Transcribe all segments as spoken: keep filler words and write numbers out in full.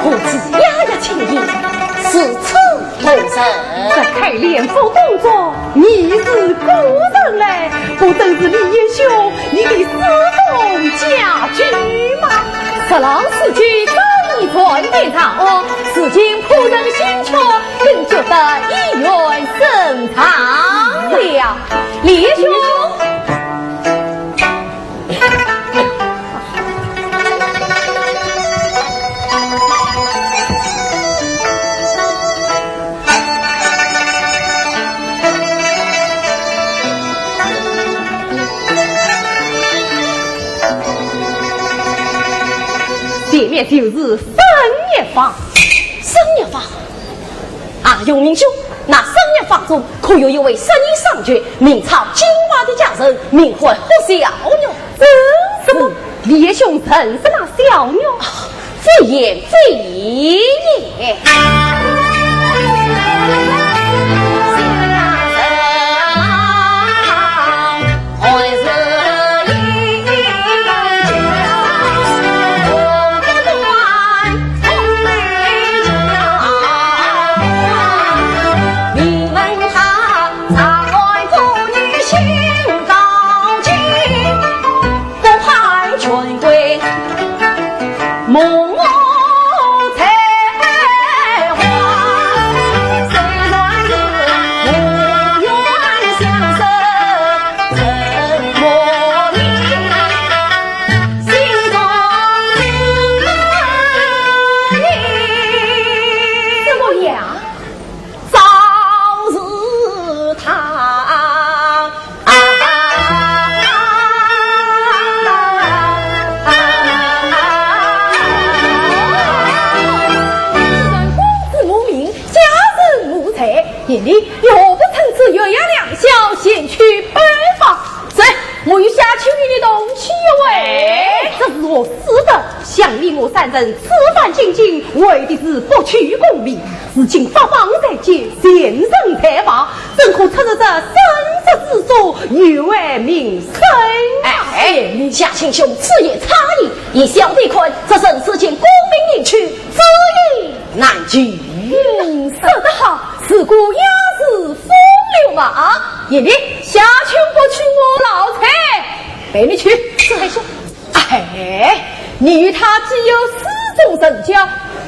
何止雅雅清雅，是此何人？这开脸腹动作，你是古人嘞，不正是李义兄，你的私通家婿吗？十郎世久，忠义传天长，哦，如今仆人心却，更觉得意味深长了。李义兄，前面就是深月坊。深月坊？啊，永明兄，那深月坊中可有一位失意商贾，名唤金花的佳人，名唤何小玉？嗯，什么？李义兄认识那小玉？啊，非言非语也。怎么样？ 赵氏堂。啊，此人公子无名，家人无才，夜里又不趁此月夜良宵前去拜访。 这，我与夏秋月的同去一回。哎，这是何事的？想你我三人此番进京，为的是博取功名。如今法榜在即，前程在望，怎可出入这深山之中，有违名声啊！哎，夏卿兄此言差矣，依小弟看，这人世间功名隐去，知音难求。嗯，说得好，自古雅士风流嘛。夜里，夏卿不娶我老妻， 陪你去。这还说，哎，你与他既有私中深交，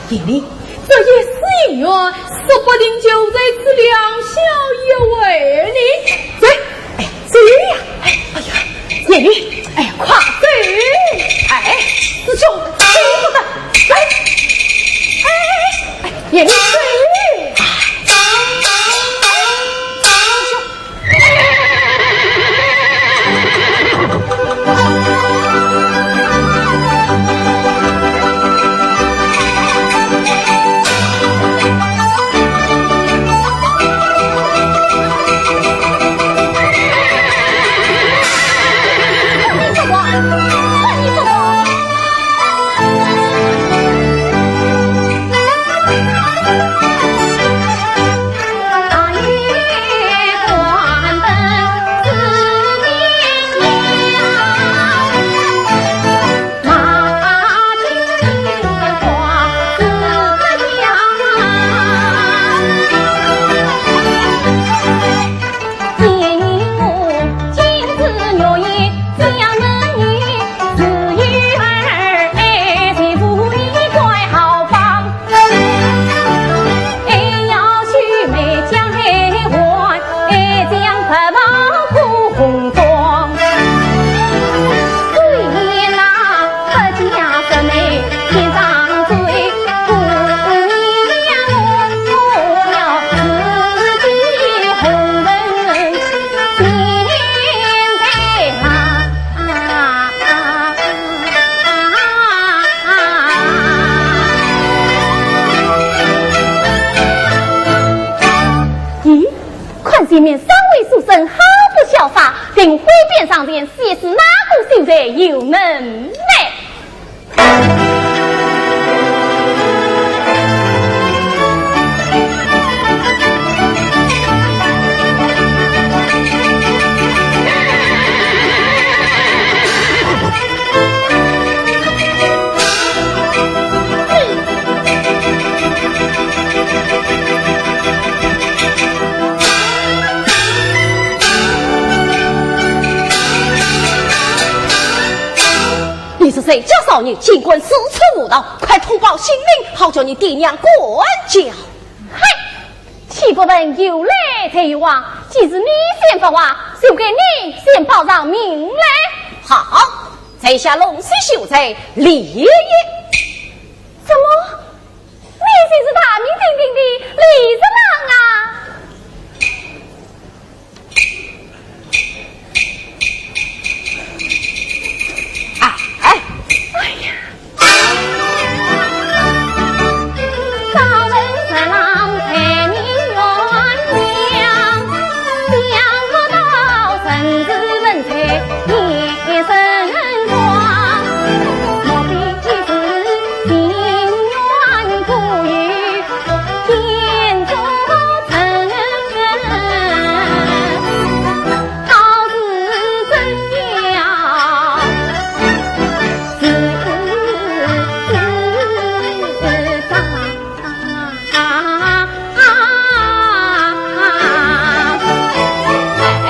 夜里这一世姻缘，说不定就在此良宵一回呢。走，哎，走呀！哎，哎呀，夜里，哎呀，快走！哎，师兄，走不得，来，哎，哎，夜里走。前面三位书生好不潇洒，等会边上前，试一试哪个秀才有能耐。 你是谁家少爷，竟敢四处胡闹，快通报姓名，好叫你爹娘管教。嗨，岂不问有来才有往，既是你先发话，就该你先报上名来。好，在下龙溪秀才李爷。怎么？ 你就是大名鼎鼎的李十郎啊？哎，哎。哎呀！哎，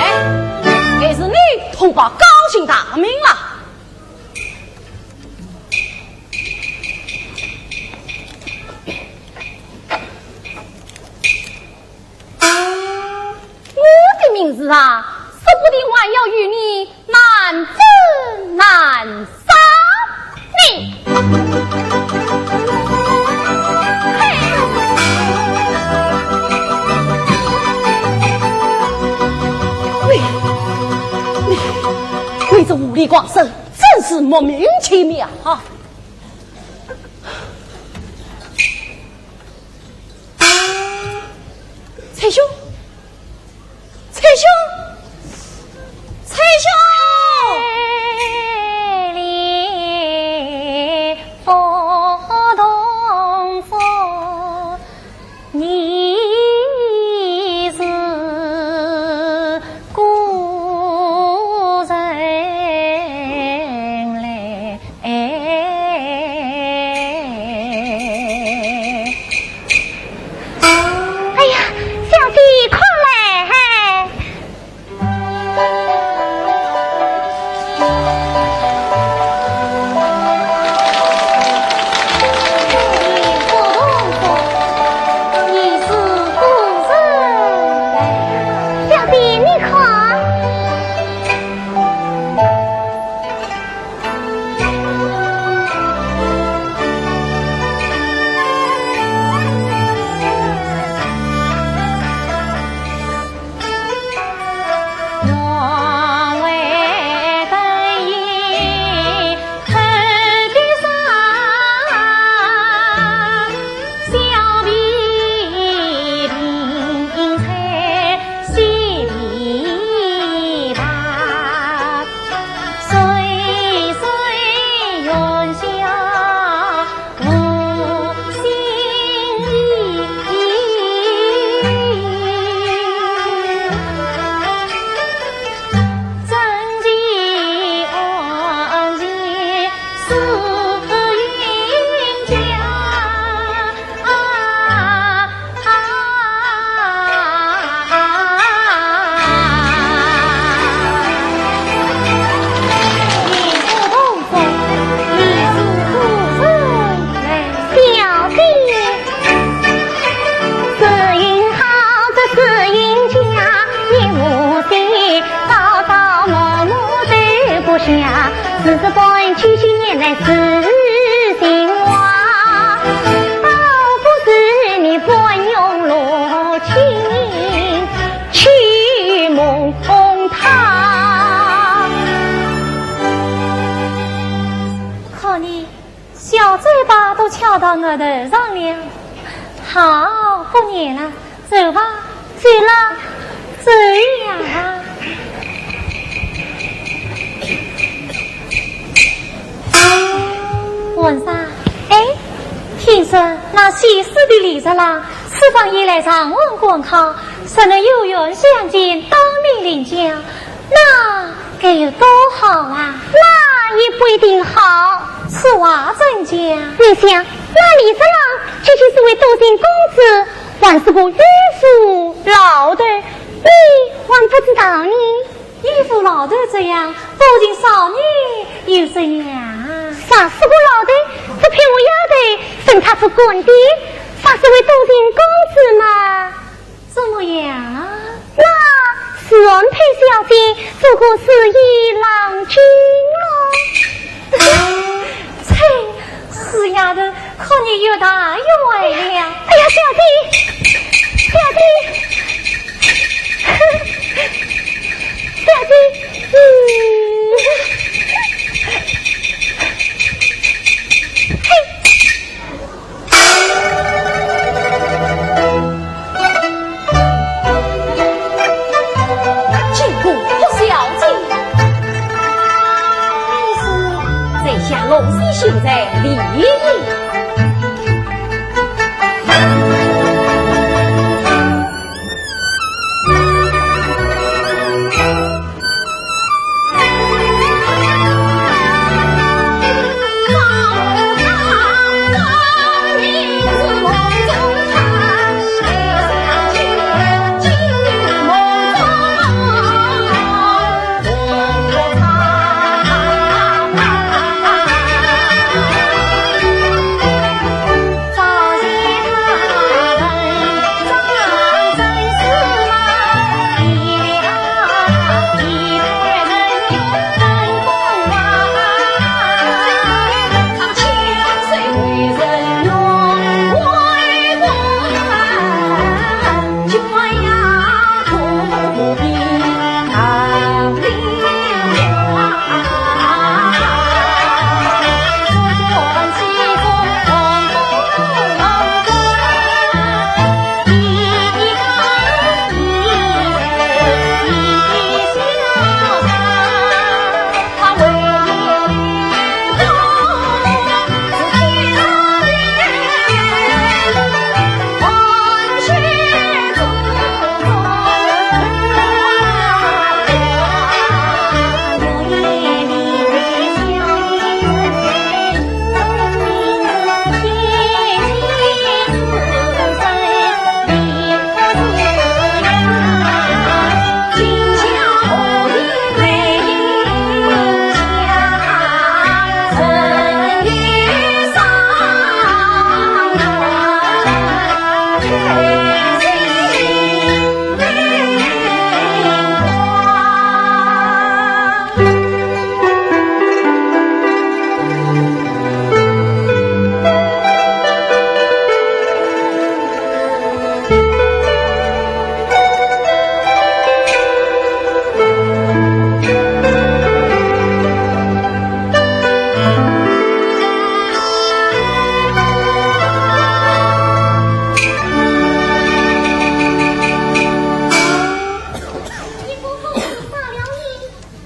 还是你通报高姓大名啊？ 我的名字啊，说不定还要与你难分难舍呢。嘿！你，你，你这无礼光生，真是莫名其妙啊！ 崔兄，崔兄，崔兄！哎。哎呀，小姐，快来！小姐，你看。 小姐。好呢，小嘴巴都翘到额头上了。好，不念了，走吧。走了，走对呀。皇上，哎，听说那西施的李十郎此番也来长安赶考，若能有缘相见，当面领教，那该有多好啊！那也不一定好。此话怎讲？你想，那李十郎究竟是位多情公子，还是个依附老头，你还不知道呢。依附老头这样，多情少年又怎样？啥是个老头？这陪我丫头，分他不管的，啥是位多情公子嘛？怎么样？那是安沛小姐，做个紫衣郎君哦。切，死丫头，看你又大又坏了。哎呀，小姐，小姐，小姐，嗯，嘿。 见过小姐。你是在下龙溪秀才李煜。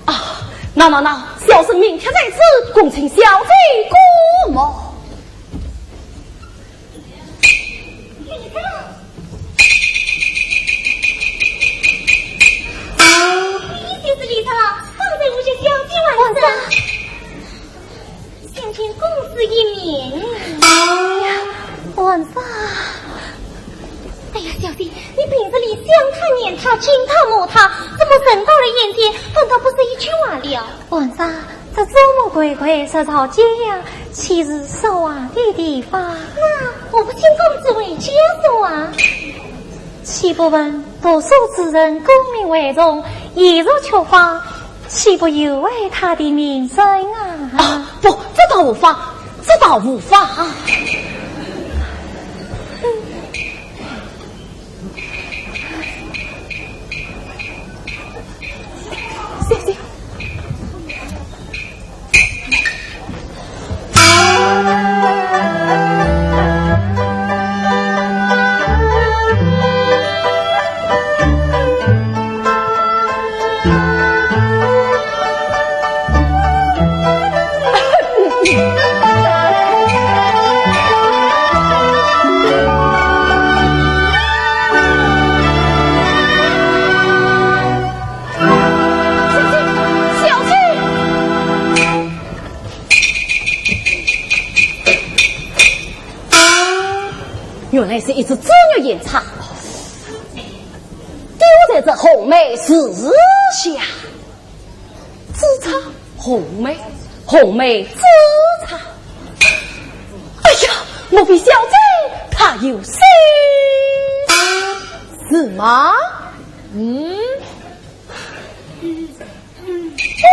啊，那那那，小生明确在此，恭请小姐过目。李三郎，你就是李三郎，方才我叫小姐来的。皇上。 想见公子一面。哎呀，皇上。哎呀，小姐，你平日里想他、念他、敬他、骂他，怎么人到了眼前，反倒不说一句话了？皇上，这众目睽睽，热闹景象，岂是说话的地方？那我不请公子回家说啊？岂不闻读书之人功名为重，言若缺话， 岂不有违他的名声啊？啊，不，这倒无妨，这倒无妨。谢谢。原来是一只紫玉砚钗，丢在这红梅树下。紫钗，红梅，红梅，紫钗。哎呀，莫非小姐她有心事吗？嗯。哦，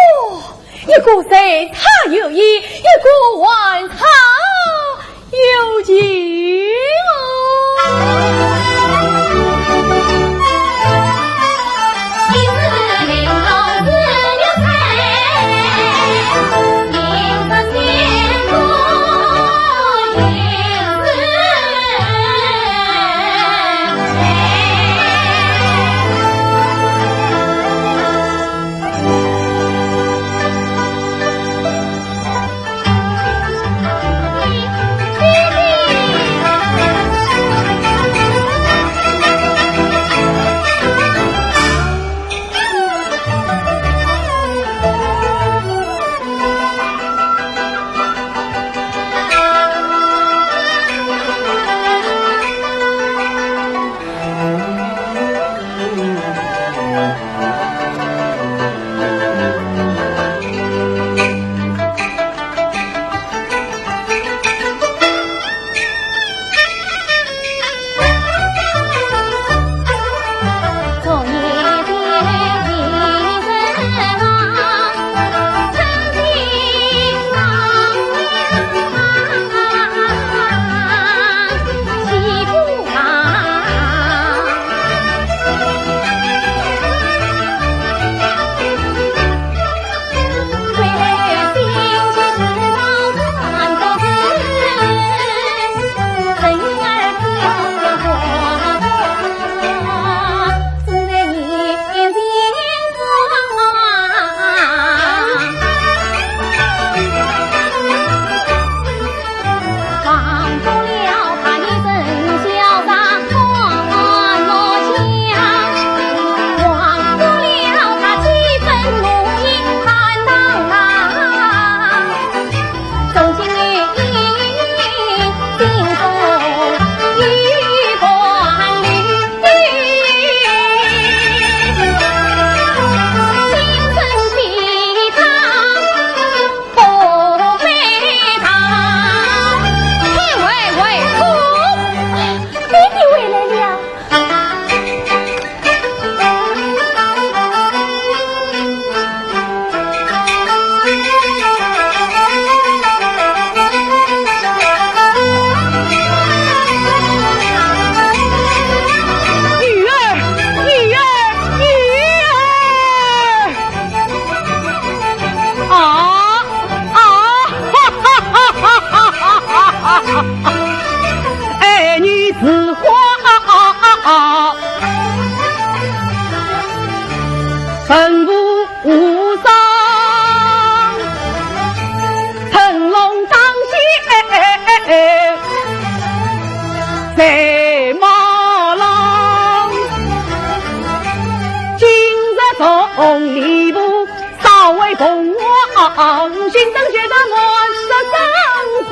一个是她有意，一个还她有情哦。女儿，女儿，女儿！啊，啊，哈哈哈哈哈哈！爱女似花，恨不 无双，乘龙当先赛马郎。今日从吏部，稍为奉还，心中觉得满是生辉。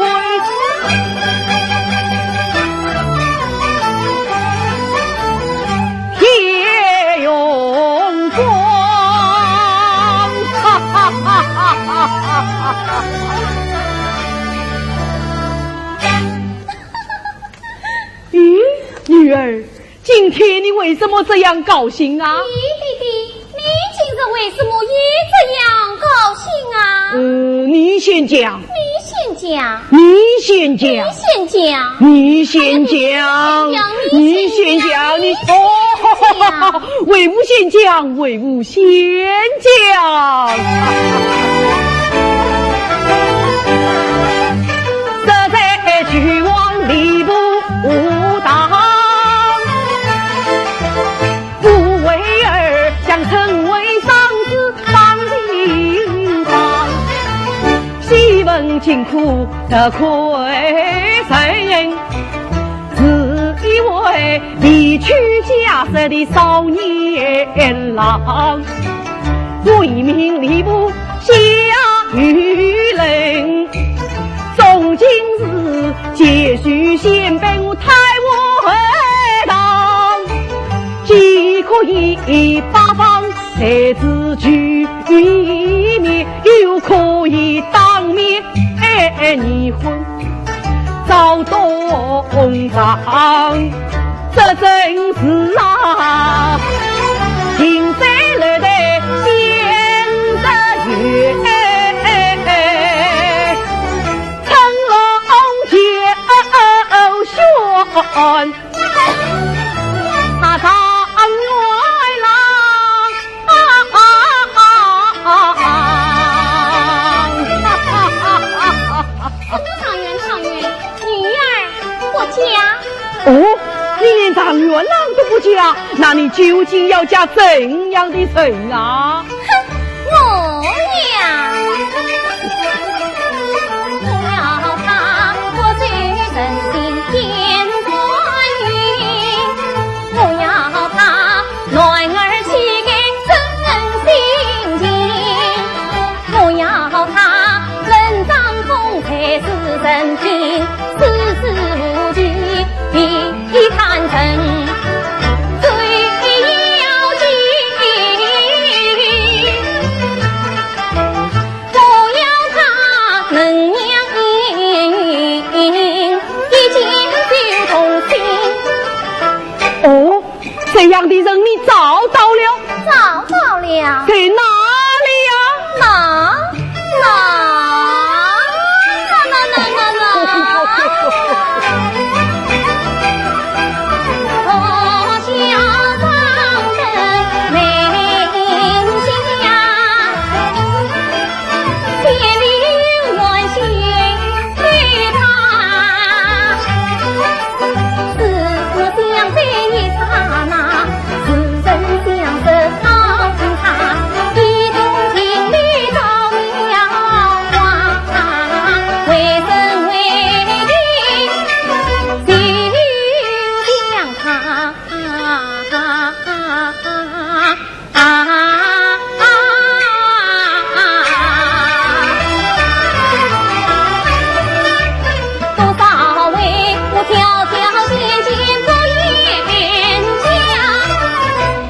铁用光。咦，女儿，今天你为什么这样高兴啊？咦，爹爹，你今日为什么也这样高兴啊？呃，你先讲。你先讲。你先讲。你先讲。你先讲。哎呀，你先讲，你先讲，你先讲。哦，为父先讲，为父先讲。实在俱往吏部堂，不为儿想成为双子 方定方，喜闻琴苦得贵人，自以为离去家室的少年郎，为民吏部下愚人，从今日继续先辈我太后一八方才是局面，又可以当面议婚，早懂当，这真是啊，近水楼台先得月，乘龙辇轩。 啊，状元郎，啊，啊，啊，啊，啊。什么状元，状元？女儿不嫁。哦，你连状元郎都不嫁，那你究竟要嫁怎样的人啊？ 哼，我呀，我要她不拘人情见端云，我要她男儿气概真性情，我要她文章风才是人品，事事无奇， 一谈成最要紧，我要她能娘一见就动心。哦，这样的人你找到了？找到了。在哪里呀？哪？ 啦啦啦啦啦！我家上的美人家，千里远行去她，思想这一刹那，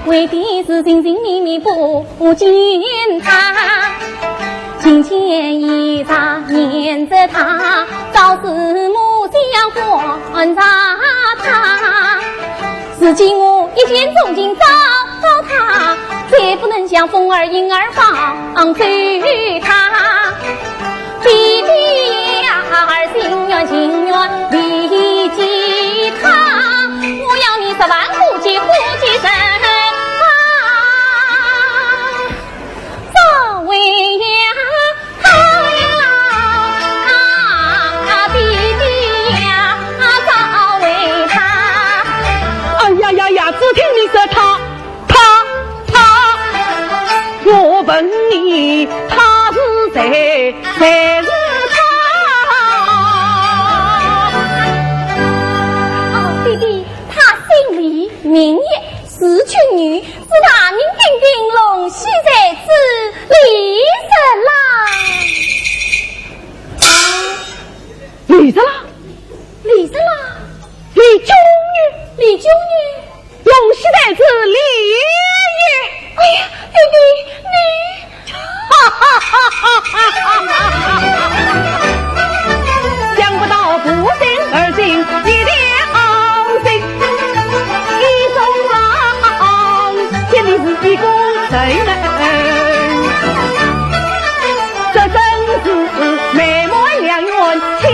为的是寻寻觅觅不见她，情牵意挂念着她，朝思暮想观察她。如今我一见钟情找到她，再不能像风儿影儿放走她。 弟弟呀，儿心愿情愿理解她，我要你十万个护己护己人啊，照为呀，她呀，弟弟呀，照为她。哎呀呀呀，只听你说她， 她，她，我问你，她是谁？谁是她？哦，弟弟，她姓李，名叶，字君玉，是大名鼎鼎龙戏才子李十郎。李十郎？李十郎？李君玉？李君玉？ 龙戏才子李烨。哎呀，弟弟，你……想不到不幸而生一条心，一种浪，千里是一个人。 这真是美满良缘巧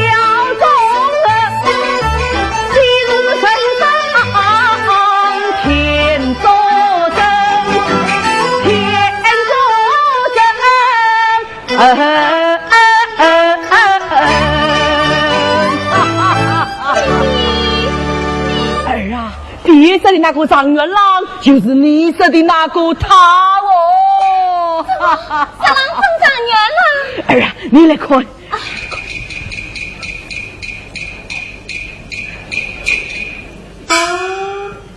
中人，今日人生天作证，天作证。儿啊，爹说的那个状元郎，就是你说的那个他哦。什么？什么？状元郎？儿啊，你来看。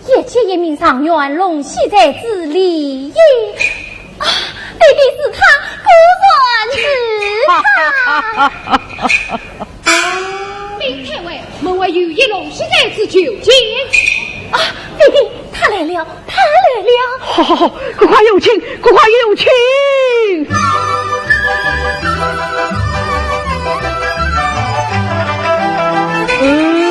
也见一名状元，龙戏才子李烨。啊，弟弟是他，果然是他。禀太尉，门外有一龙戏才子求见。啊，弟弟，他来来了，他来了。好，好，好，快快有请，快快有请。嗯。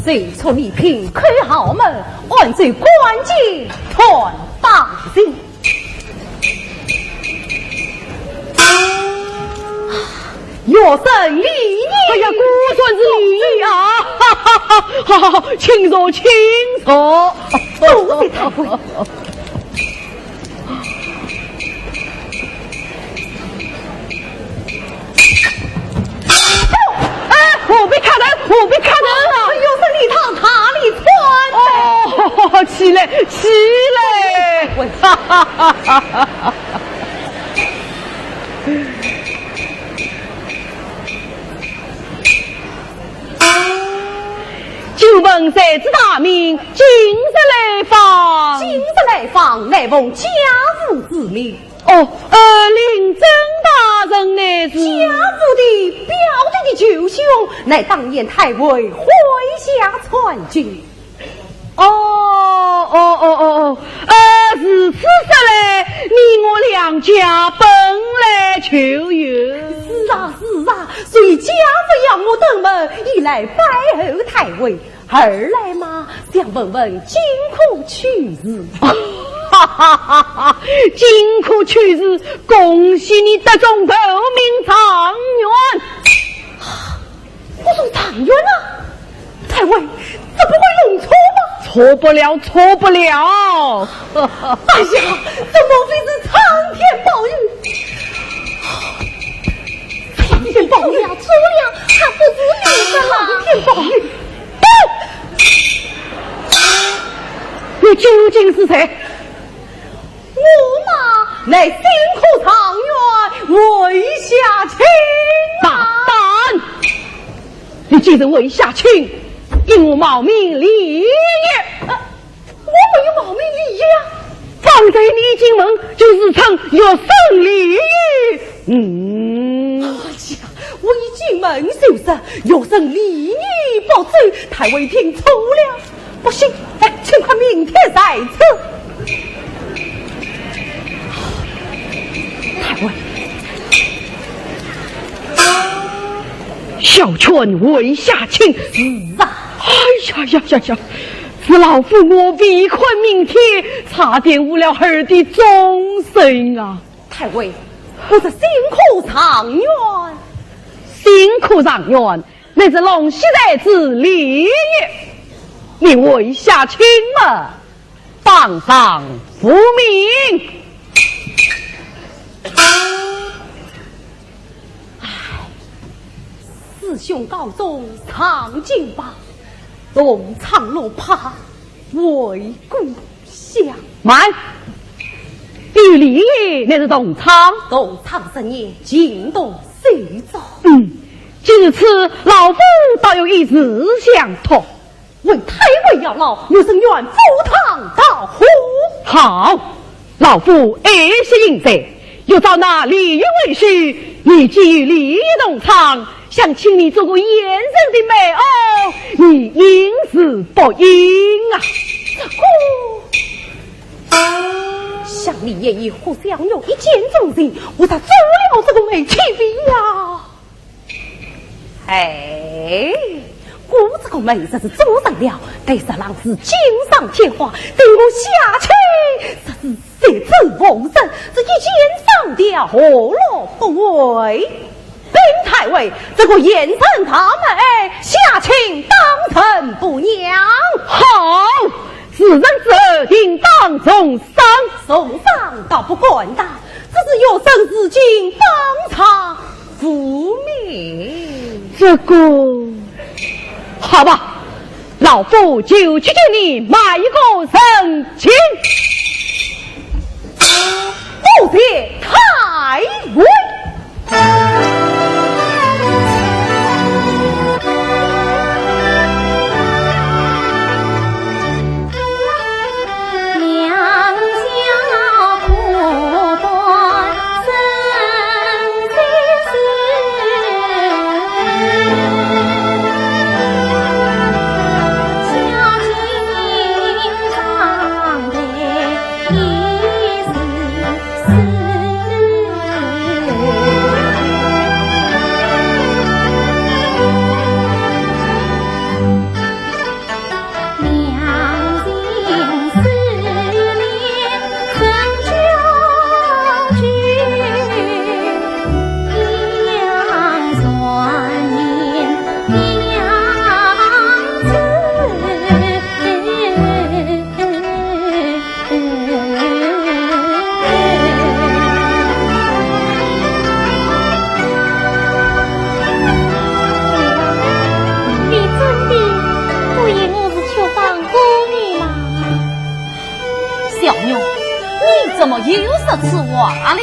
谁出礼品叩豪门，按照官禁传大礼。 学生礼。哎呀，果然是礼啊！哈哈哈哈，请坐，请坐。多谢太尉。哎，何必客气，何必客气啊！学生礼堂哪里穿？哦，起来，起来。哈哈哈哈哈。 久闻才子大名，今日来访。今日来访，乃奉贾府之命。哦，呃，令尊大人乃是？贾府的表弟的舅兄，乃当年太尉麾下参军。 哦，哦，哦，哦，哦，呃，如此说来，你我两家本来就有。是啊，是啊，所以家父要我登门，以来拜候太尉。二来嘛，想问问金科取士。哈哈哈哈，金科取士，恭喜你得中头名状元。 我中状元了，太尉，这不会弄错吧？错不了，错不了。哎呀，这莫非是苍天保佑？苍天保佑！中了，中了，他不是你的了。苍天保佑！你究竟是谁？ 我嘛，乃新科状元，麾下卿啊。大胆！你既是麾下卿，因何冒名礼也？呃，我没有冒名礼也啊。方才你进门就自称学生礼也。嗯。哎呀，我一进门就说学生礼也不周，太尉听错了。 不行，哎，请看名帖在此。太尉，小犬麾下卿。是啊。哎呀呀呀呀！是老夫我未看名帖，差点误了儿的终身啊！太尉，我是新科状元。新科状元， 乃是龙溪才子李煜，你麾下卿嘛，榜上无名。唉，师兄高中常进榜，东昌落帕，为故 相。慢！与李煜乃是同窗？同窗十年，情同手足。嗯，既如此，老夫倒有一事相托。闻太尉要劳，学生愿赴汤蹈火。好，老夫爱惜英才，欲招纳李煜为婿，你既与李煜同窗， 想请你做个贤人的媒偶，你应是不应啊？这个，想李煜与扈小玉一见钟情，我才做了这个媒，岂非呀？哎，我这个媒若是做成了，待十郎是锦上添花，待我下去，这是 谁知无人，这一箭双雕，何乐不为？禀太尉，这个贤人大媒，下卿当仁不让。好，此人之后，应当重赏。重赏倒不敢当，只是学生如今榜上无名。这个，好吧， 老夫就去给你买一个人情。多谢太尉。怎么又说此话了？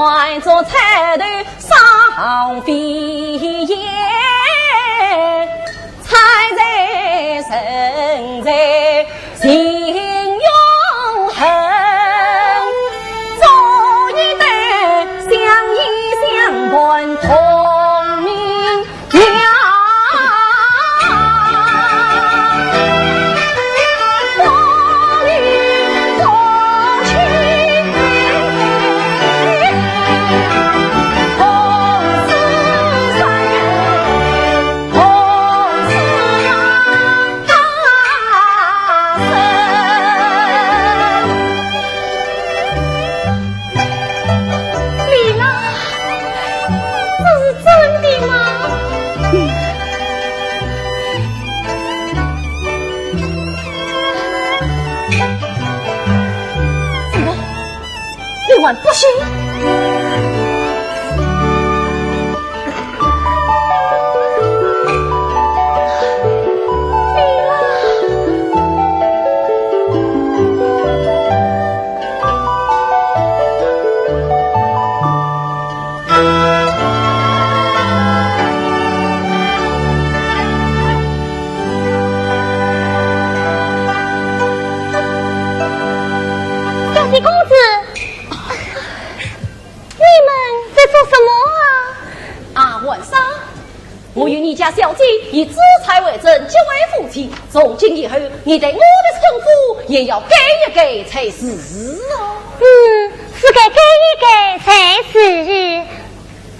万种彩头双飞燕，彩在人在情永恒。做一对相依相伴同命 丽娜，这是真的吗？怎么，你还不信？小姐公子，你们在做什么啊？啊，晚上 我与你家小姐以资财为证，结为夫妻。从今以后，你对我的称呼也要改一改才是哦。嗯，是该改一改才是。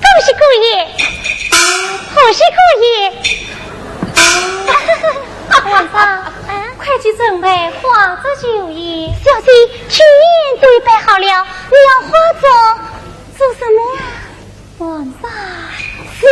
恭喜姑爷，贺喜姑爷。晚上，快去准备花烛酒宴。小姐，酒宴都备好了，你要花烛做什么啊？ 晚上。是。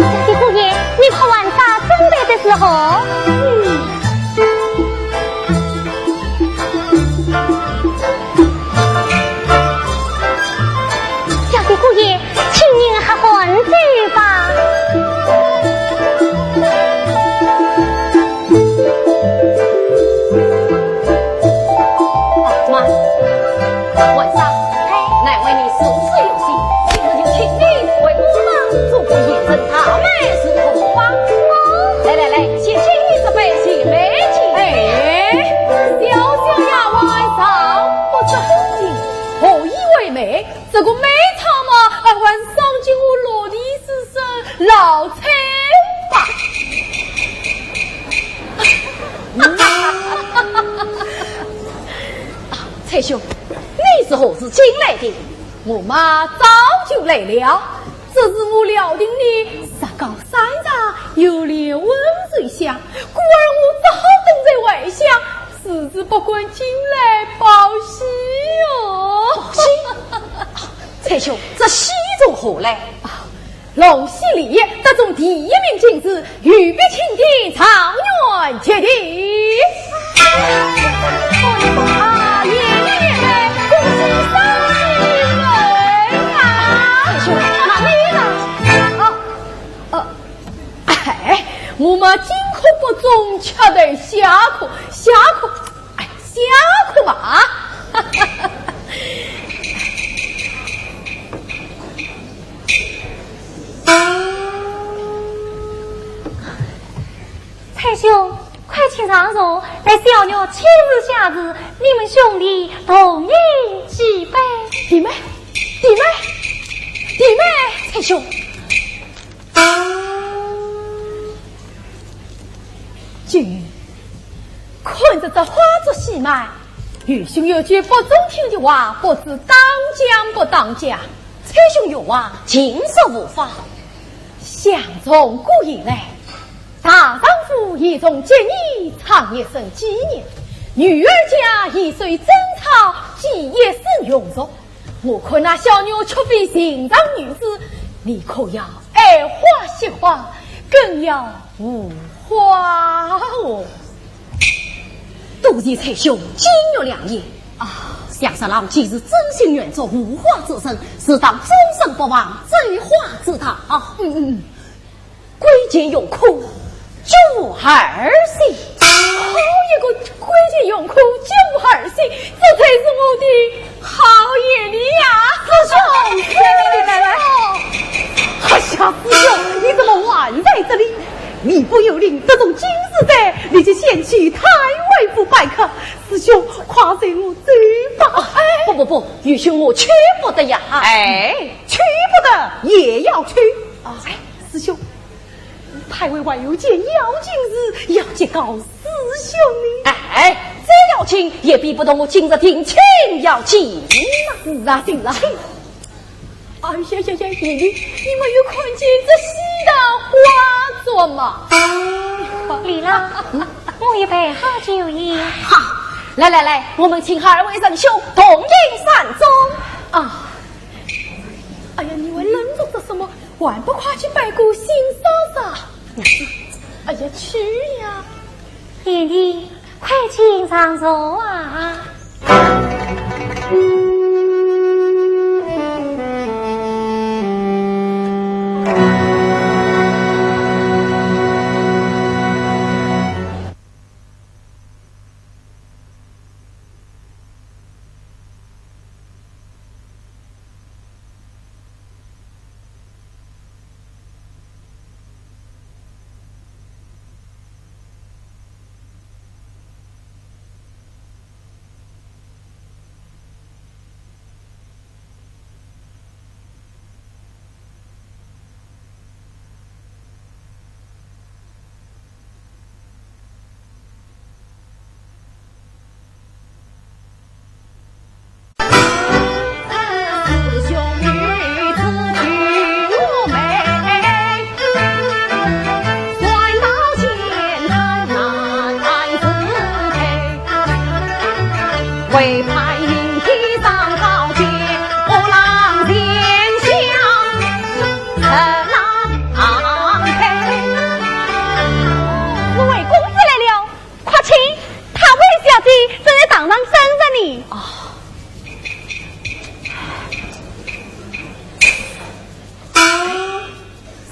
小姐姑爷，你快还茶准备的时候。嗯。小姐姑爷，请您喝碗酒吧。 什么？晚上，嘿，难为你素质有限，今日就请你为我们做个鄢城大卖是否啊？来来来，先敬一杯，先美酒。哎，小小丫鬟尚不知风情，何以为美？这个美差嘛，还望赏给我落地之声老蔡吧。 啊，蔡兄，你是何时进来的？我嘛早就来了，只是我料定你日高山长，有连温水乡，故而我只好等在外乡，时时不敢进来报喜哟。报喜？蔡兄，这喜从何来？啊， 龙戏里得中第一名进士，御笔钦点，状元及第。啊，爷爷爷嘞，恭喜双喜临门啊！哎呦，哪里呢？哦，哦，哎，我们进可不中，却得下课，下课。 哎，下课吧。蔡兄，快请上座，待小女亲自下旨，你们兄弟同饮几杯。弟妹，弟妹，弟妹，蔡兄。 君，看着这花烛喜卖，愚兄有句不中听的话，不知当讲不当讲。蔡兄有话，尽说无妨。想从古以来，大丈夫一从节义，唱一声纪念；女儿家一首贞操，祭一声荣辱。我看那小女却非寻常女子，你可要爱花惜花，更要护花哦。多谢蔡兄金玉良言啊！想十郎既是真心愿作护花之人，自当终身不忘纣花之道。嗯嗯。 贵贱荣枯，俱无儿戏。好一个贵贱荣枯，俱无儿戏，这才是我的好眼力呀！师兄，来来来来来。哎呀，师兄，你怎么还在这里？你不由令得中进士哉，你就先去太尉府拜客。师兄，快随我走吧。不不不，愚兄我去不得呀。哎，去不得也要去。哎，师兄， 太尉还有件要紧事要禀告师兄呢。哎，这要紧也比不得我今日定亲要紧。是啊，是啊。哎呀呀呀，你，你没有看见这西桃花烛吗？李郎，我已备好酒宴。好，来来来，我们请二位仁兄同饮山中。啊，哎呀，你还愣着做什么？ 还不快去拜个新嫂嫂？哎呀，去呀！贤弟，快请上座啊！四位公子来了，快请，太尉小姐正在堂上等着你。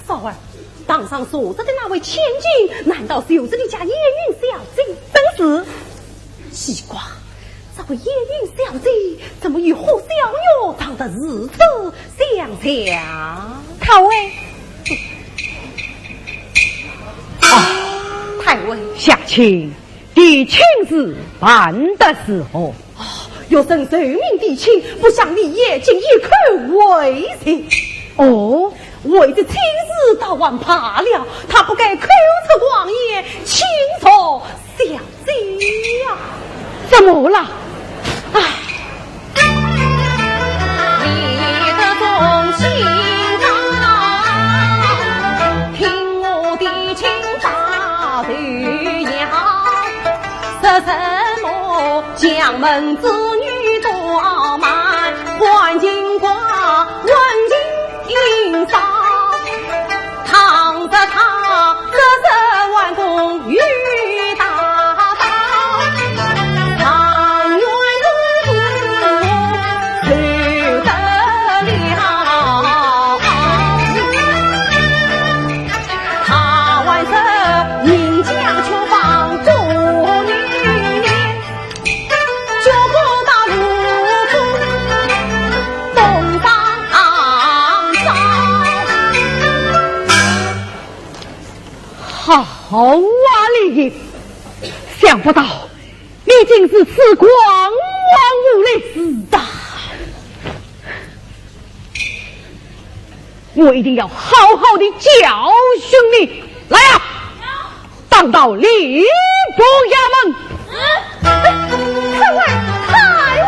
嫂儿，堂上坐着的那位千金，难道就是你家燕云小姐？正是。奇怪，这位燕云小姐怎么与何小玉长得如此相像？太尉。啊，太尉。小青， 提亲事办得如何？哦，学生受命提亲，不想李烨竟一口回绝。哦，为这亲事倒还罢了，他不该口出狂言，轻辱小姐呀。怎么了？唉。 好啊，李烨，想不到你竟如此狂妄无礼。是的。我一定要好好地教训你。来啊， 打到礼部衙门。太尉，太尉。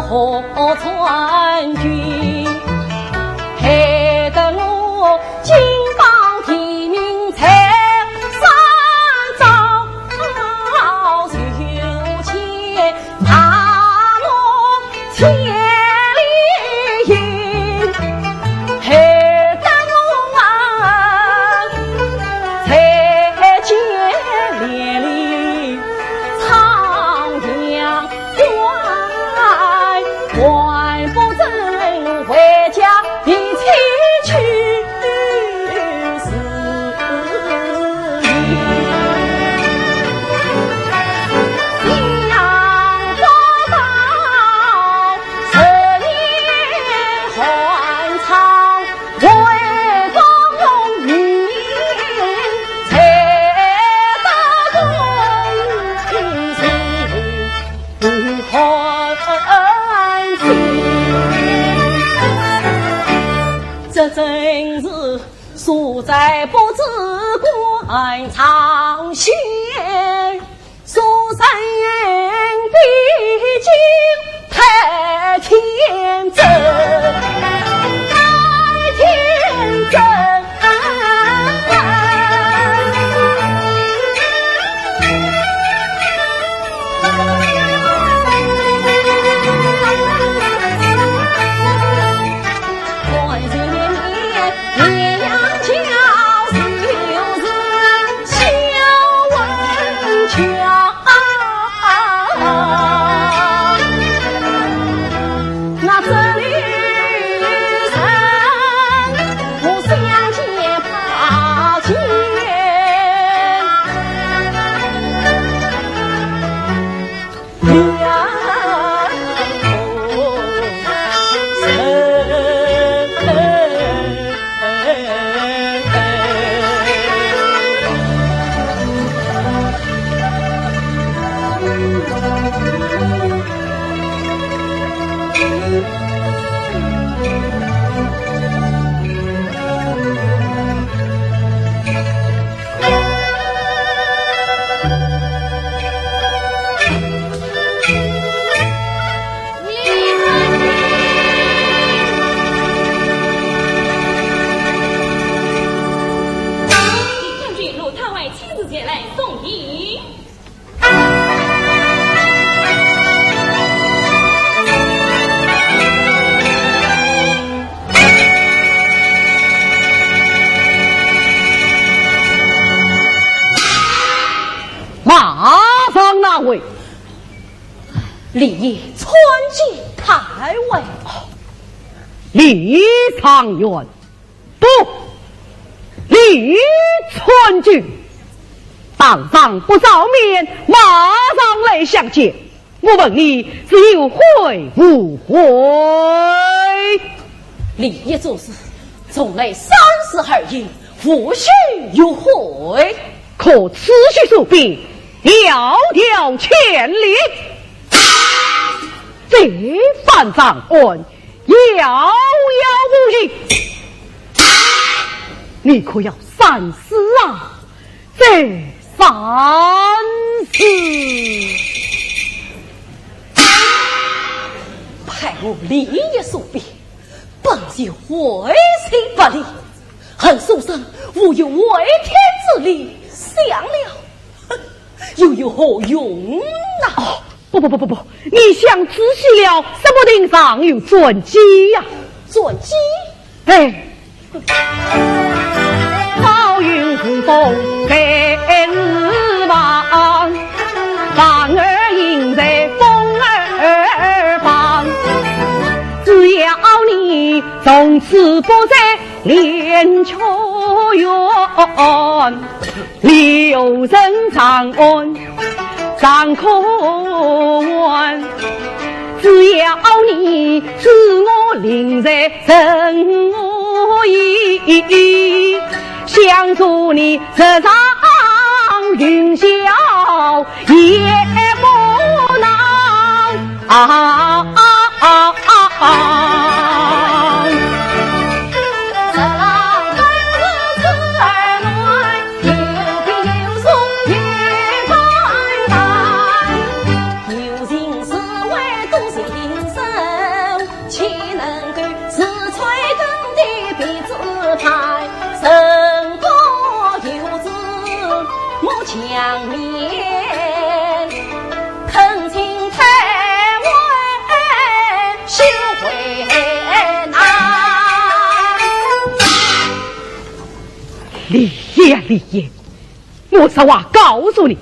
河川军，害得我金榜题名在山高，求见大漠千里行，害得我啊，再见连理沧洋。 还不曾回家的妻去是想不到十年寒窗 为功名，才得功名寒心。这真是所在不知官场险。 苏三比金太天真，太天真。将军，奴太尉亲自前来送迎。 马上哪位？李烨参见太尉。李状元，不，李参军，堂上不照面，马上来相见。 我问你是有悔无悔？李烨做事从来三思而行，无须有悔。可此事所必，迢迢千里，这番长安，遥遥无期，你可要三思啊！ 再三思。待我李烨所必，本就为情不利，恨书生无有回天之理，想了，哼，又有何用啊？哦，不不不不不，你想仔细了，说不定尚有转机呀。转机？ 哎。子派，成功有子我强面，恳请太尉收回呐。李烨呀，李烨，我实话告诉你，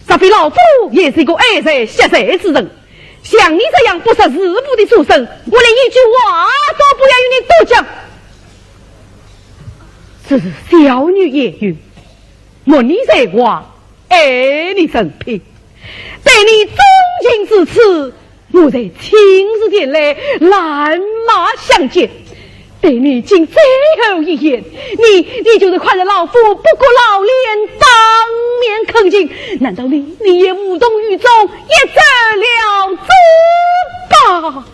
这位老夫也是一个爱财惜财之人。 像你这样不识时务的书生，我连一句话都不要与你多讲。只是小女言语，慕你才华，爱你人品，对你钟情至此，我才亲自前来拦马相见。 对你尽最后一言，你，你就是看着老夫不顾老脸当面恳请，难道你，你也无动于衷，一走了之吧？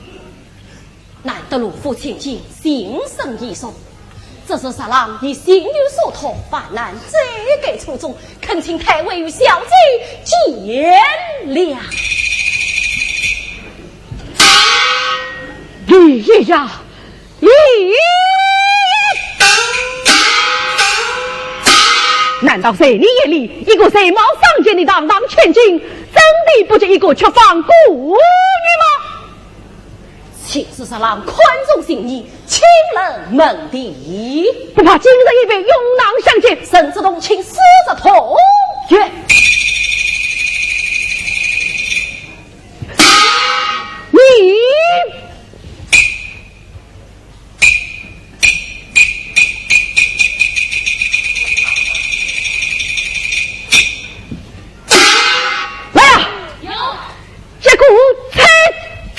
难得罗府千金情深意重，只是侄郎已心有所托，万难再改初衷，恳请太尉与小姐见谅。李烨呀， 咦，难道在你眼里，一个才貌双全的堂堂千金，真的不及一个曲坊姑娘吗？请侄郎宽重情义，请问门第。不怕今日一别，永难相见。甚至同情，死则同绝。你 来啊！有。接鼓催阵。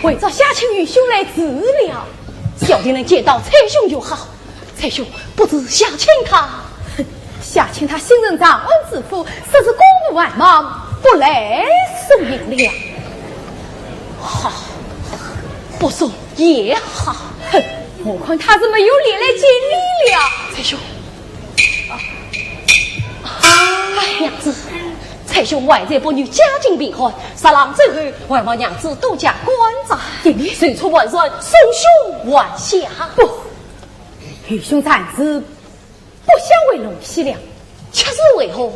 为着夏卿愚兄来治疗。小弟能见到蔡兄就好。蔡兄，不知夏卿他？哼，夏卿他新任长安知府，说是公务繁忙，不来送行了。好，不送也好。哼，我看他是没有脸来见你了。蔡兄，啊，哎，娘子，蔡兄怀才不遇，家境贫寒，十郎之后，还望娘子多加关照。爹爹，事出万全，送兄还乡。不，愚兄暂时不想回龙溪了。却是为何？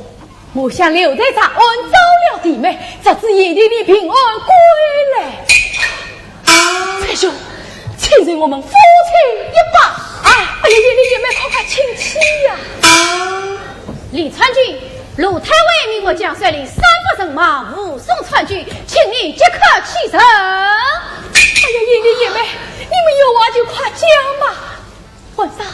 我想留在长安，早了弟妹，直至贤弟你平安归来。蔡兄，请随我们夫妻一拜。哎呀，贤弟贤妹，快快请起呀！李参军，鲁太尉命我将率领三百人马护送参军，请你即刻启程。哎呀，贤弟贤妹，你们有话就快讲吧。皇上。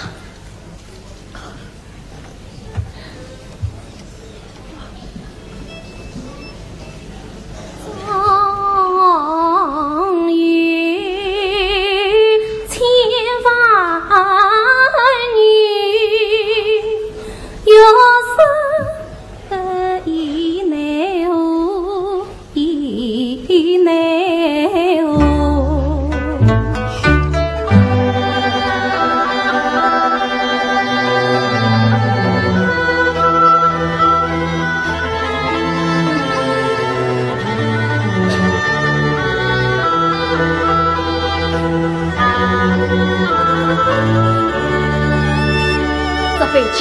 这杯酒，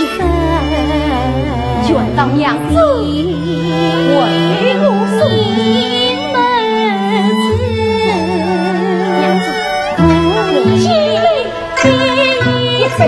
全当娘子为我送。娘子，我敬你一杯。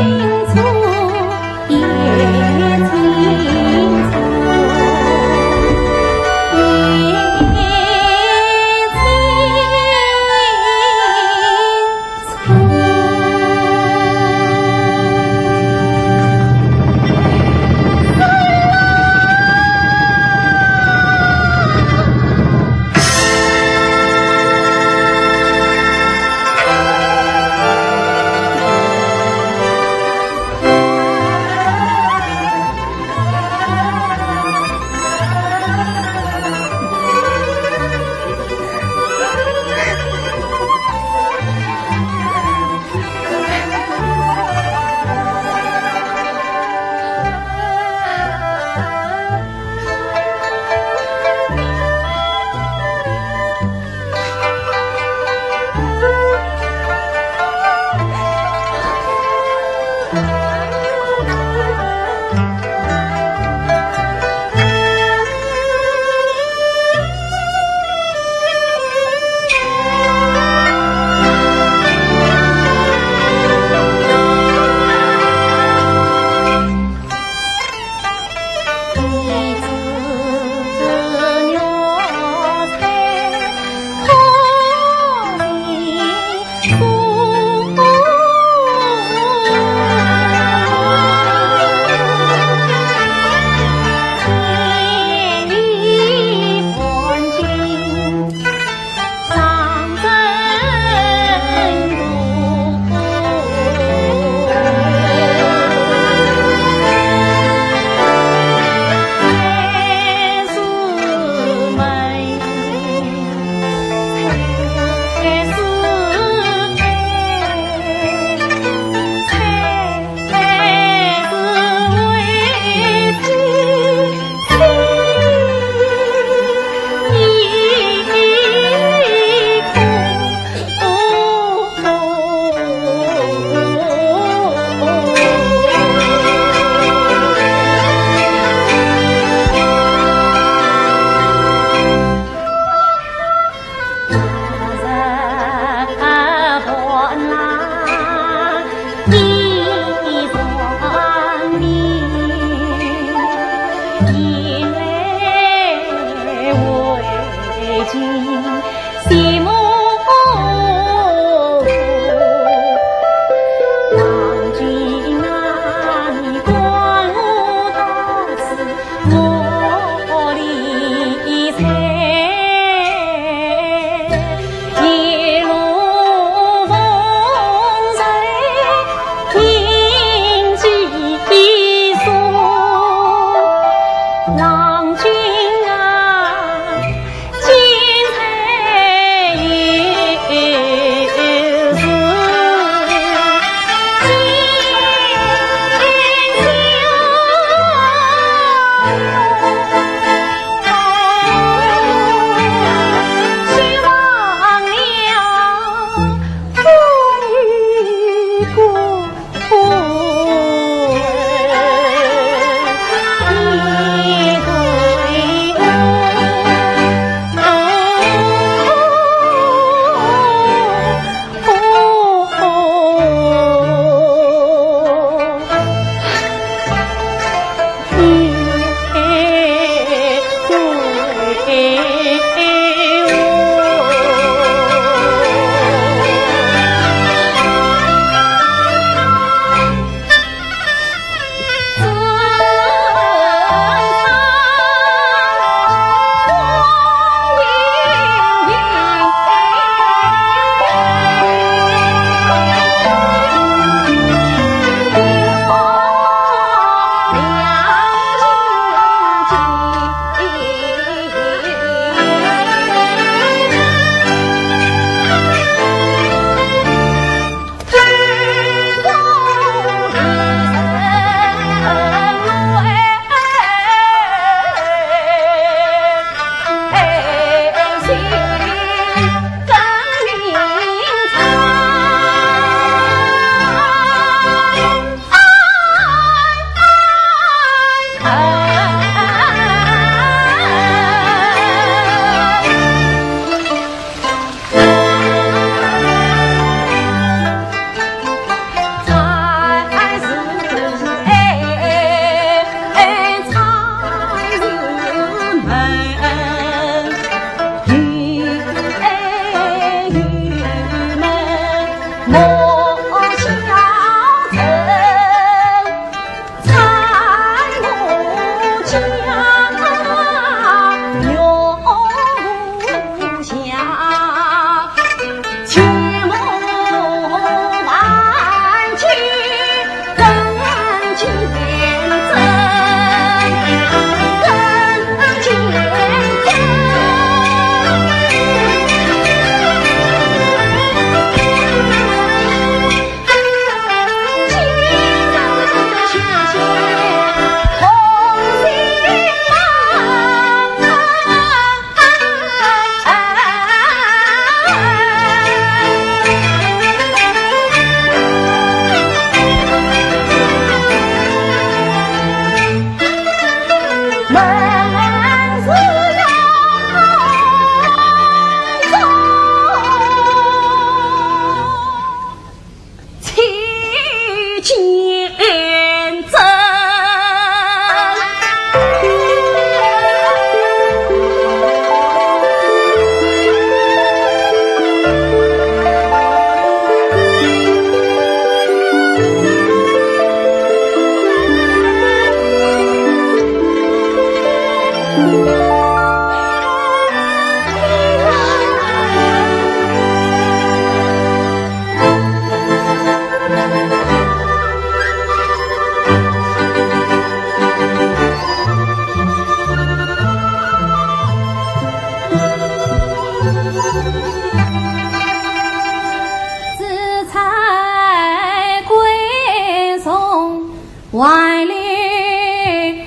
万里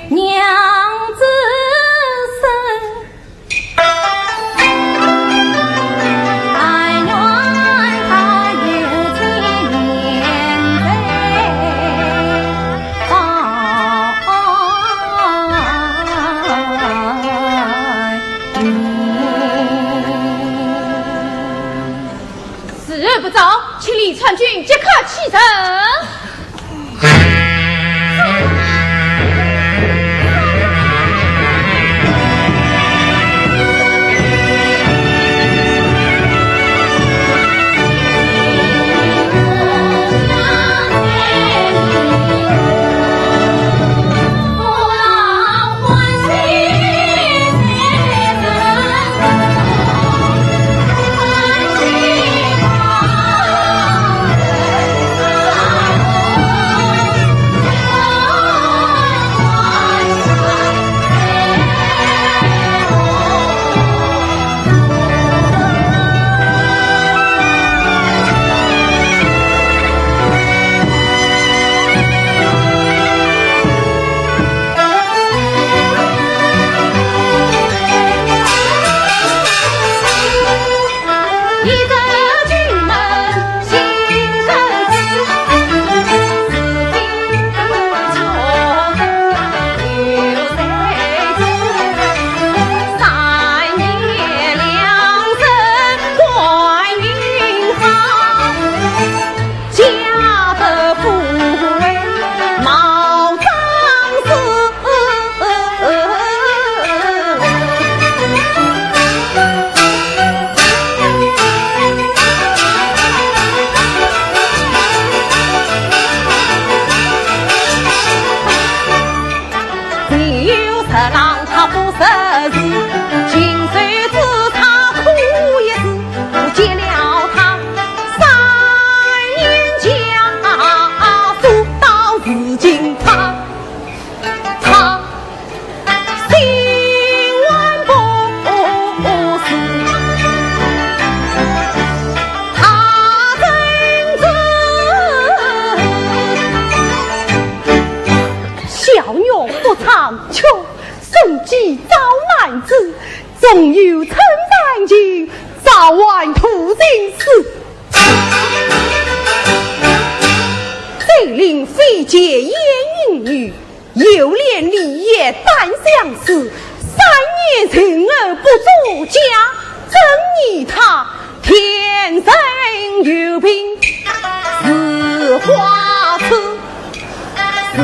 娘子身，但愿她有情人在。 时日不早，请李参军即刻启程。小玉不唱曲，胜似找男子，纵有春山情，早晚徒增死。谁令非奸燕应女， 有脸礼也单相思，三年情而不作假，怎疑他天生有病似花痴，似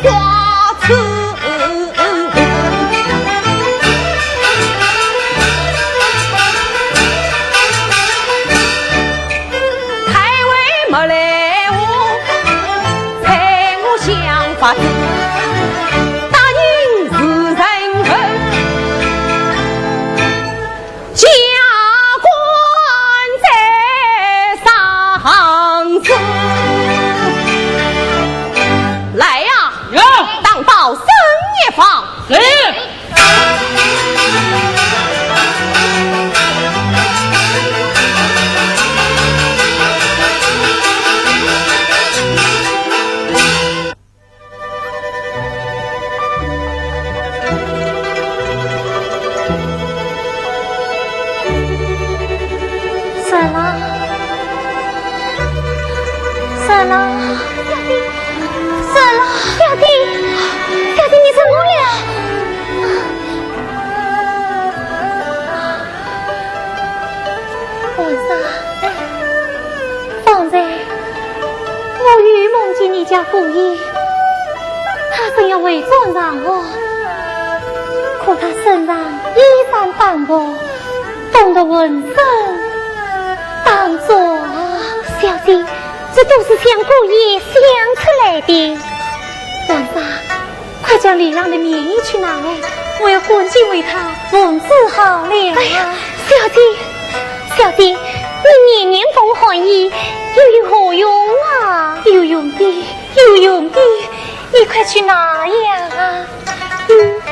花痴。 太尉莫奈何，在我想法子，答应是人恩，加官在上司。来呀，有。打到深夜房。是。 算了，算了，算了，小姐，小姐，你怎么了？ 皇上，方才我又梦见你家姑爷，他说要回转上房，可他身上衣衫单薄，冻得浑身打哆啊。小姐，这都是想姑爷想出来的。皇上， 快将脸上的棉衣去拿来，我要赶紧为他缝制好了。哎呀，小姐，小姐，你年年缝寒衣，又有何用啊？有用的，有用的，你快去拿呀。嗯。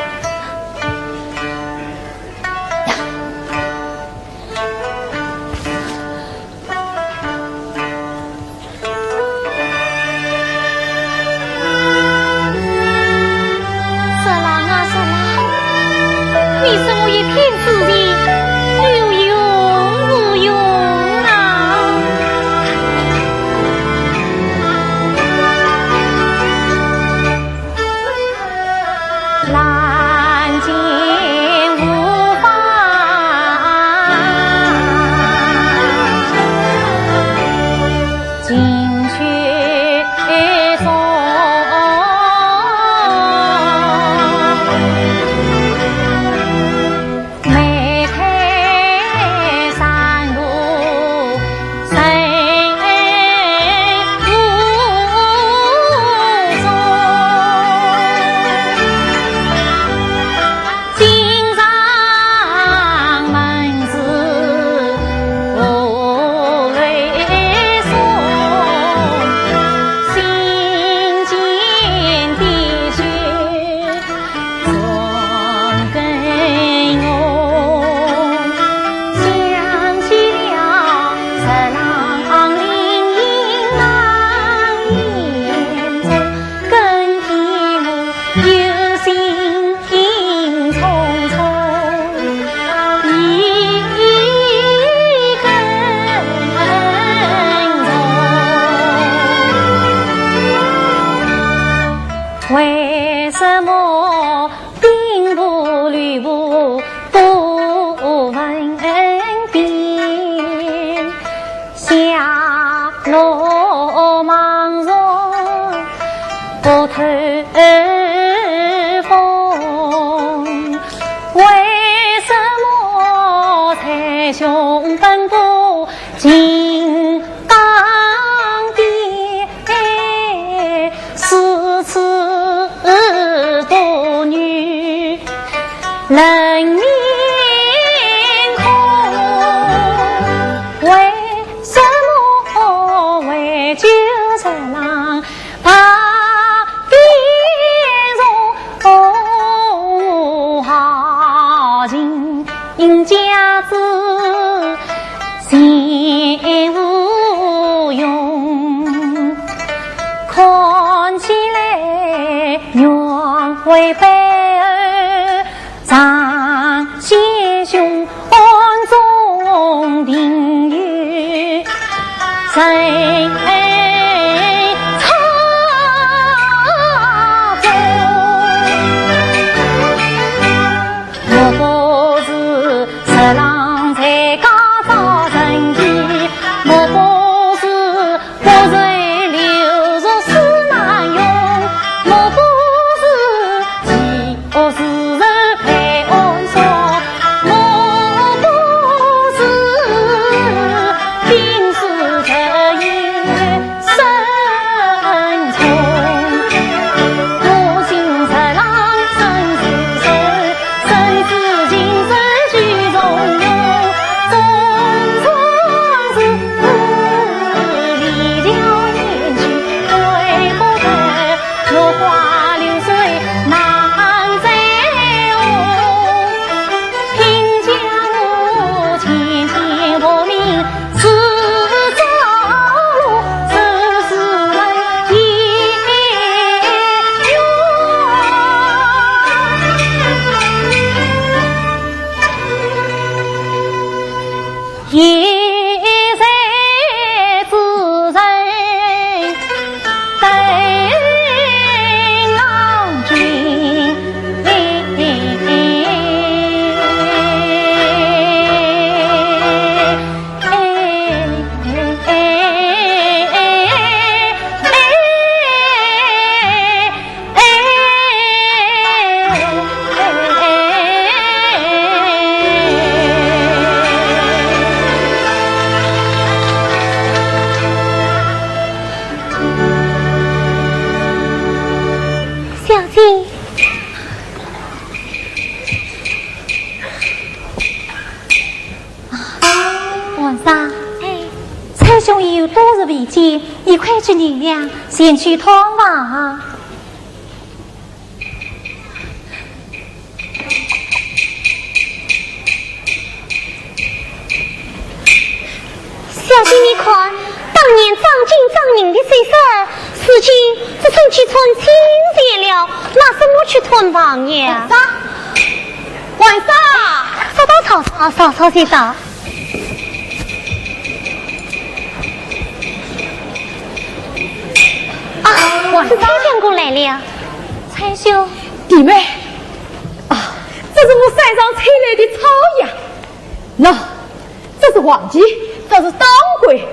我兵部、吕布不问兵，下落茫然不透风。为什么才雄本不 金刚殿，如此多女人面孔，为什么为救人郎 白变容，豪情价值全无用。看起来，原为背后 张先兄暗中另有人操纵。莫不是十郎在家造人疑，莫不是 不是刘若是难容，莫不是饥饿是受被暗杀，莫不是病死这夜深重。我心十郎生死仇， 生死情仇俱从容，终终是离家远去对不得，落花流水难再红。听江湖千千薄命 是朝露，是是门也有。一切之人 等郎君。小姐。啊，皇上。哎。蔡兄已有多日未见，你快取银两，前去探望啊。 小姐，你看，当年装金装银的首饰，如今只剩几串金钱了，拿什么去探望呀？皇上，皇上！早到早早，早早就到。啊，皇上，蔡相公来了。蔡兄。弟妹，啊，这是我山上采来的草药。 喏，这是黄芪，这是当归。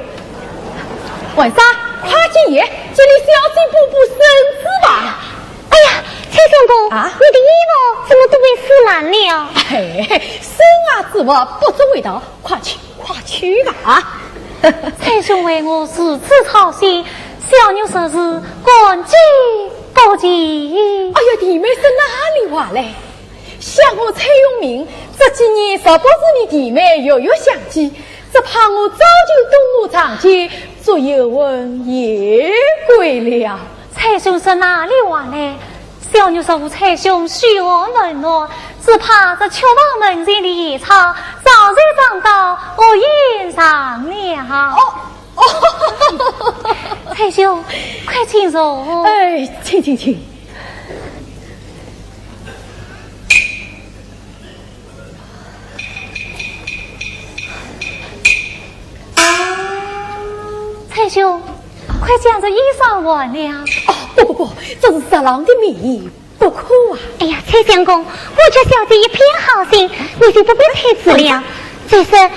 皇上，快去也，这里小姐不不生死吧。哎呀，蔡相公，啊？你的衣服怎么都被撕烂了？哎，生啊，子我不足为道，快去，快去吧。蔡兄为我如此操心，小女实是感激不尽。哎呀，弟妹是哪里话嘞？ 想我蔡永明，这几年若不是你弟妹月月相见，只怕我早就东吴长街，做游魂夜归了。蔡兄说哪里话来？小女若无蔡兄嘘寒问暖，只怕这曲房门前的夜叉，早就撞到屋檐上了。哦，哦，蔡兄，快请坐。哎，请，请，请。 蔡兄，快将这衣裳换了。哦，不，不，不，这是十郎的棉衣，不不苦啊。哎呀，崔相公，我家小姐一片好心，你就不必推辞了。再说，小姐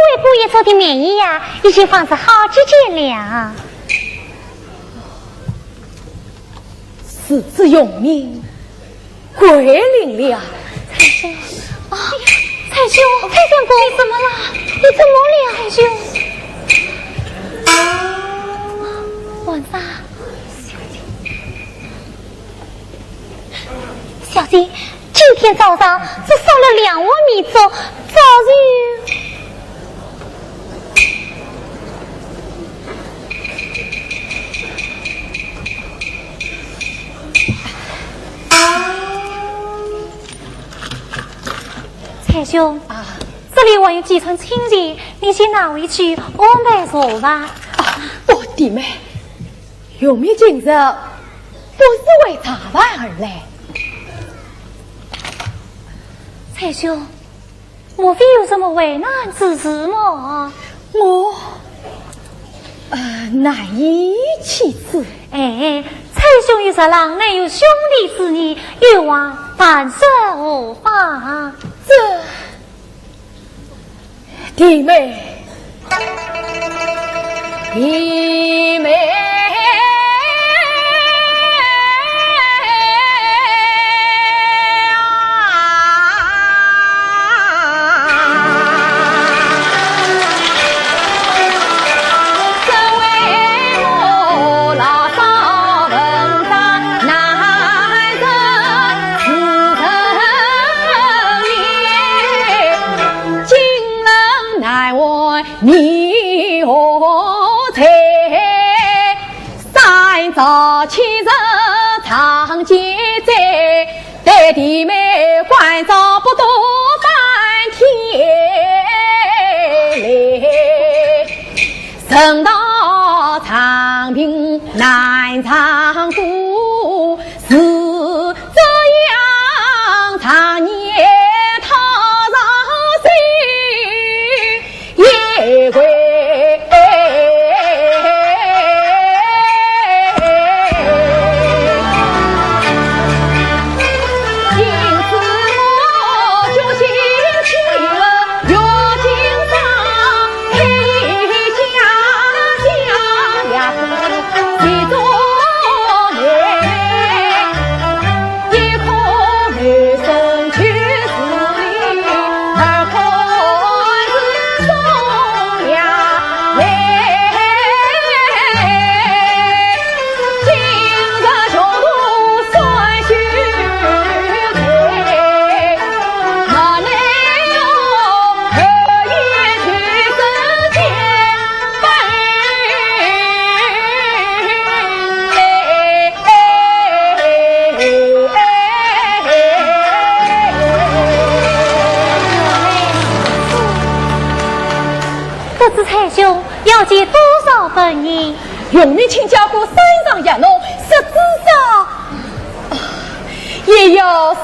为姑爷做的棉衣呀，已经纺织好几件了。是子荣命归零了。 啊，蔡兄，蔡相公，你怎么了？你怎么了？蔡兄，啊，王三，小姐，今天早上只烧了两碗米粥，早就蔡兄，啊。这里还有几串青钱，你先拿回去安排茶饭。啊，不，弟妹，荣命今日不是为茶饭而来。蔡兄，莫非有什么为难之事么？我，呃，难以启齿。哎，蔡兄与侄郎乃有兄弟之义，有话但说无妨。这，弟妹，弟妹。不知蔡兄要借多少纹银？荣命亲家过山上呀，侬实知道。 也要三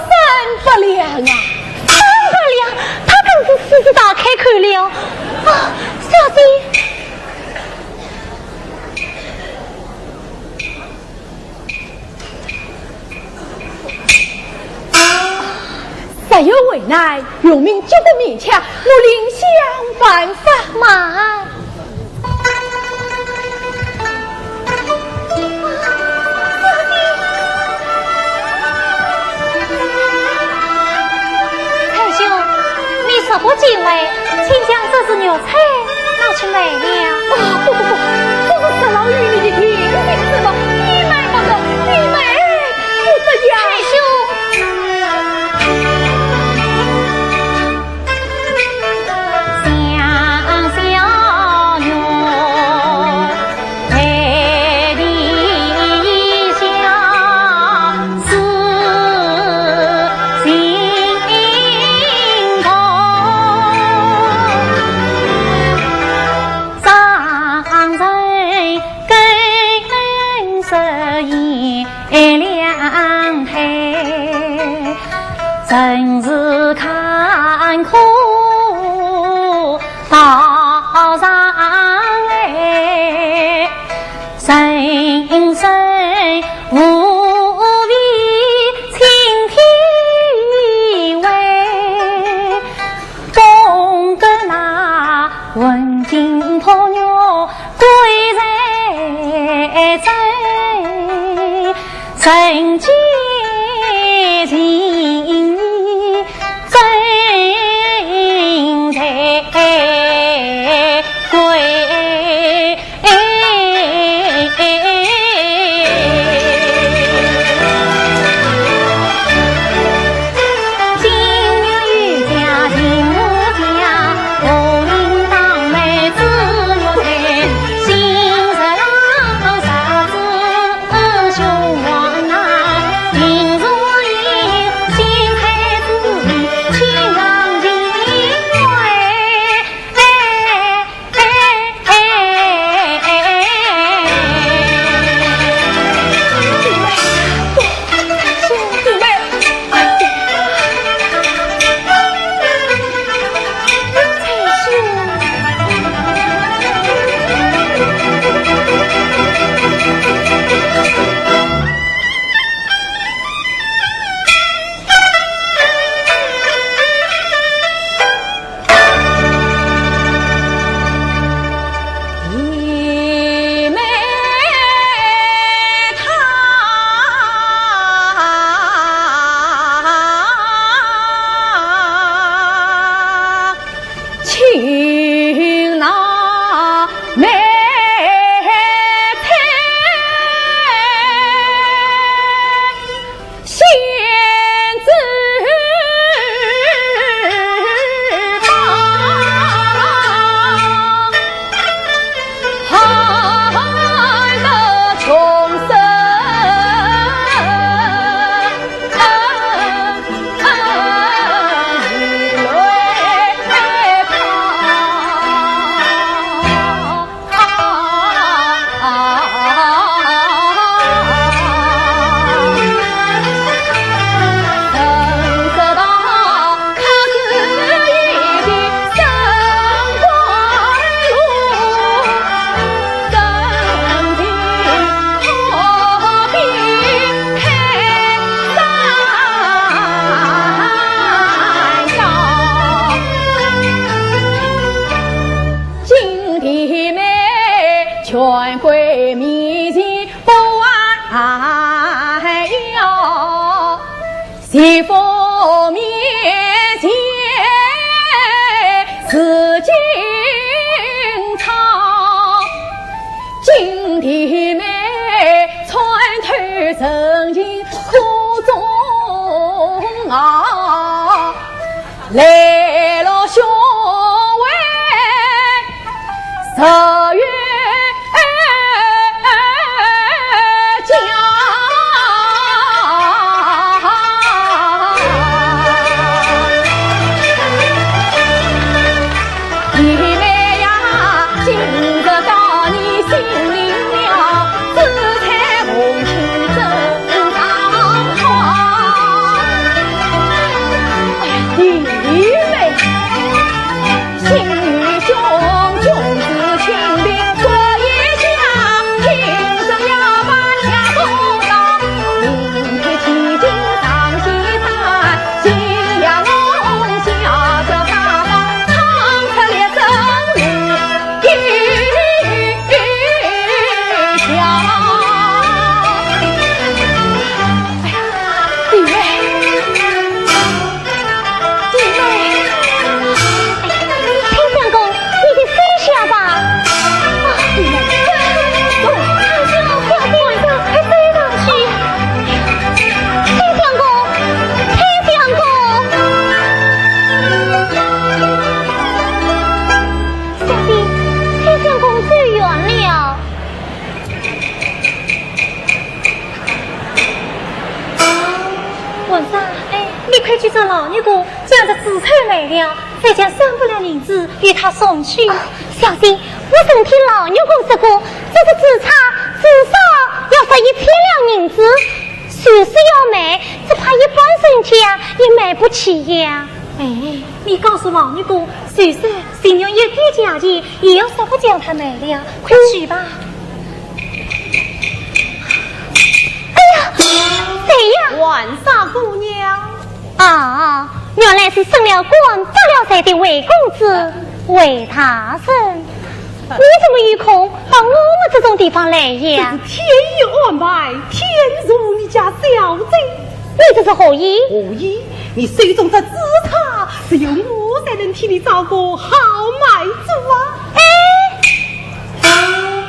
百两啊！三百两，他真是狮子大开口了。啊，小姐。实有为难，荣命绝不勉强，我另想办法。慢。 蔡兄，你实不禁外，请将这只玉钗拿去卖了。哦，不不不，这是侄郎与你的定情之物，你卖不得，你卖不得呀。蔡兄。更见情意真在归。再讲算不了银子，与他送去。小姐，我曾听老员工说过，这个纸钞至少要值一千两银子，就是要卖，只怕一般人家也买不起呀。哎，你告诉老员工，就算只有一点价钱，也要说不叫他卖了。快去吧。哎呀，谁呀？浣纱姑娘。 啊，原来是升了官发了财的魏公子，魏大人。你怎么有空到我们这种地方来呀？天有安排，天助你家是何意？何意？你手中这紫钗，只有我才能替你找个好买主啊！哎，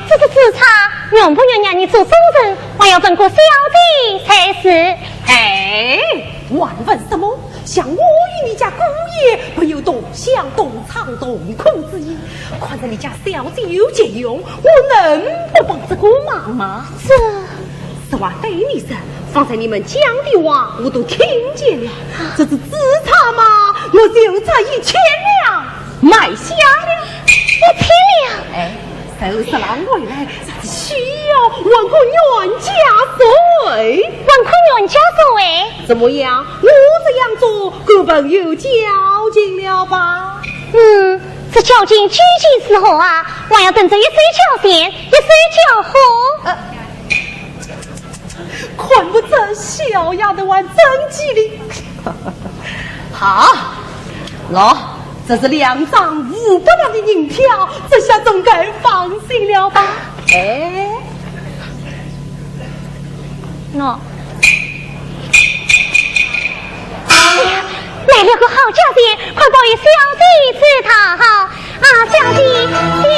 这个紫钗愿不愿让你做终身，还要问过小姐才是。哎，还问什么？想我与你家姑爷不有同乡同窗同苦之谊，看在你家小姐有急用，我能不帮这个忙吗？这……实话对你说，方才你们讲的话我都听见了。这只紫钗嘛，我就差一千两买下了。一千两？哎，受十郎回来，只需要还个原价数。还个原价数哎？怎么样？我这样做，够朋友交情了吧？嗯，这交情究竟如何啊？还要等着一手交钱，一手交货。呃， 看不出小丫头还真机灵。好，喏，这是两张五百两的银票，这下总该放心了吧？哎，喏。哎呀，来了个好价钱，快报与小姐知道。 啊，小姐，小姐。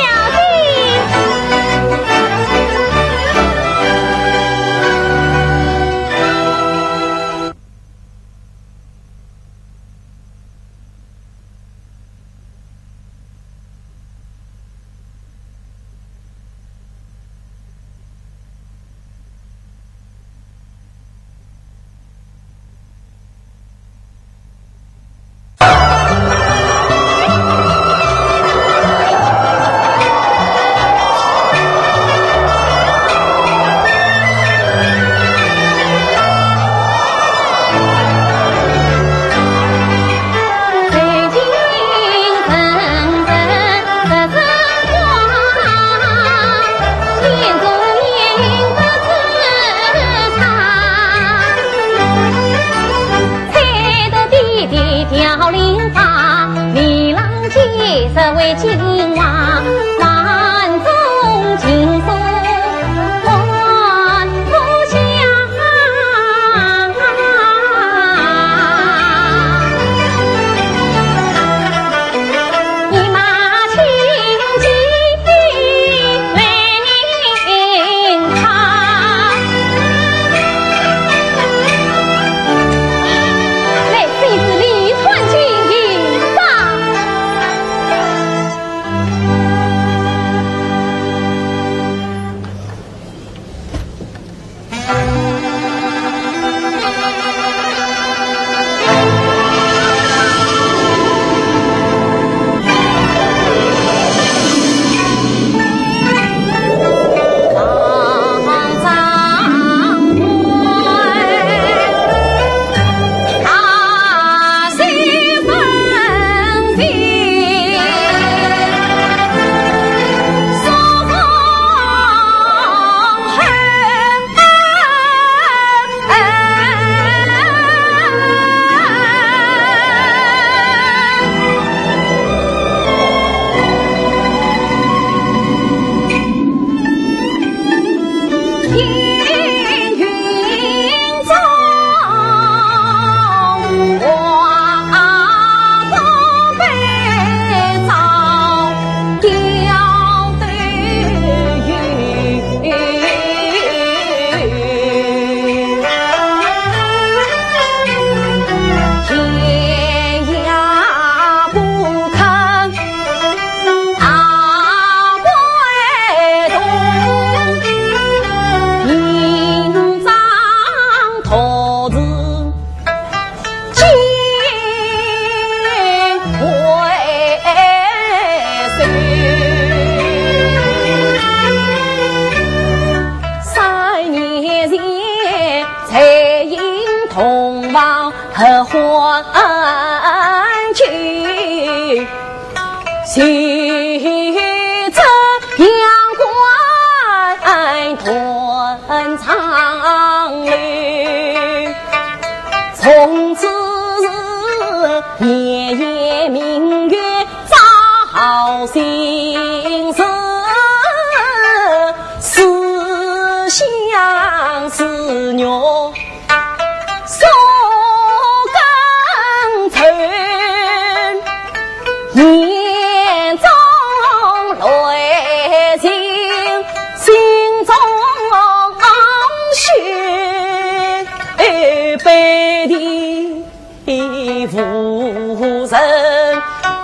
的无人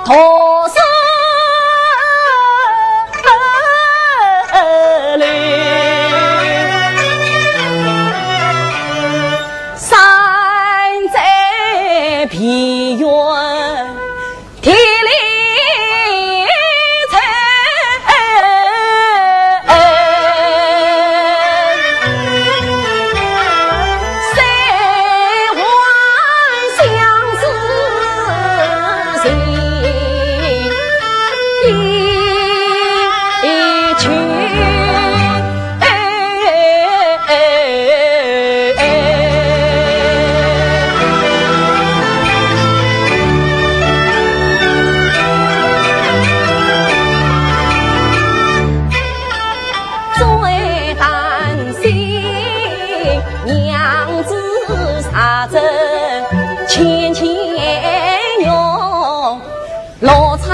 托生灵，山在平原。 地里走，山外相思情一曲。 最担心娘子茶针牵牵牛， 落草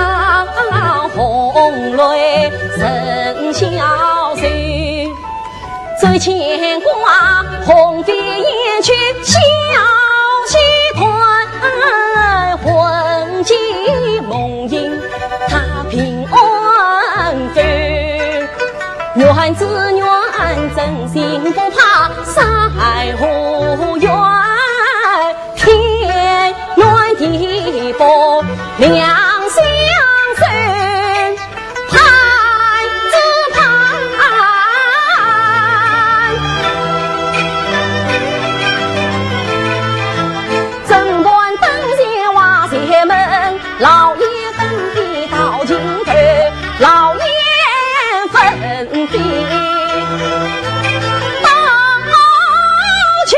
红泪成小愁。最牵挂红飞燕去小溪团，魂牵梦萦踏平安否？ 愿只愿真心不怕山河远，天南地北两相守，盼只盼枕畔灯前话前门。 老爷登的到尽头，老爷登的到尽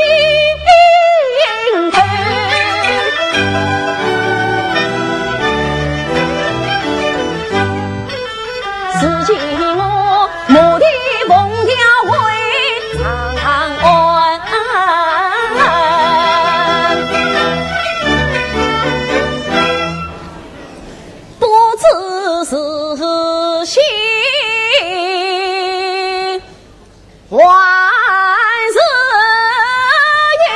头。如今我母的凤调会长安。 不知是喜还是忧。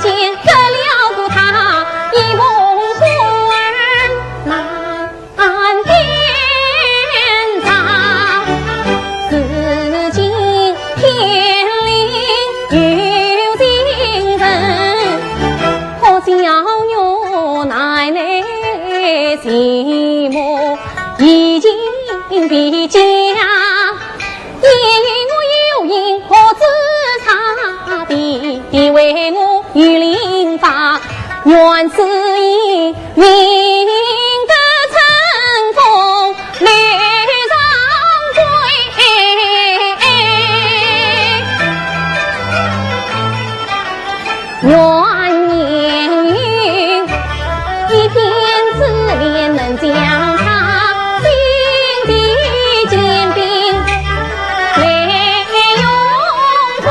见得了故他一梦幻难变长。如今天里有情人，可叫我奶奶寂寞已经别家。 因我有因何之差别，为我与林芳，愿此意，明得春风来上归。愿年年一见，只念能将他心底坚冰来荣光。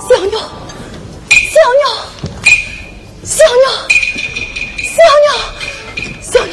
小玉，小玉，小玉，小玉，小玉。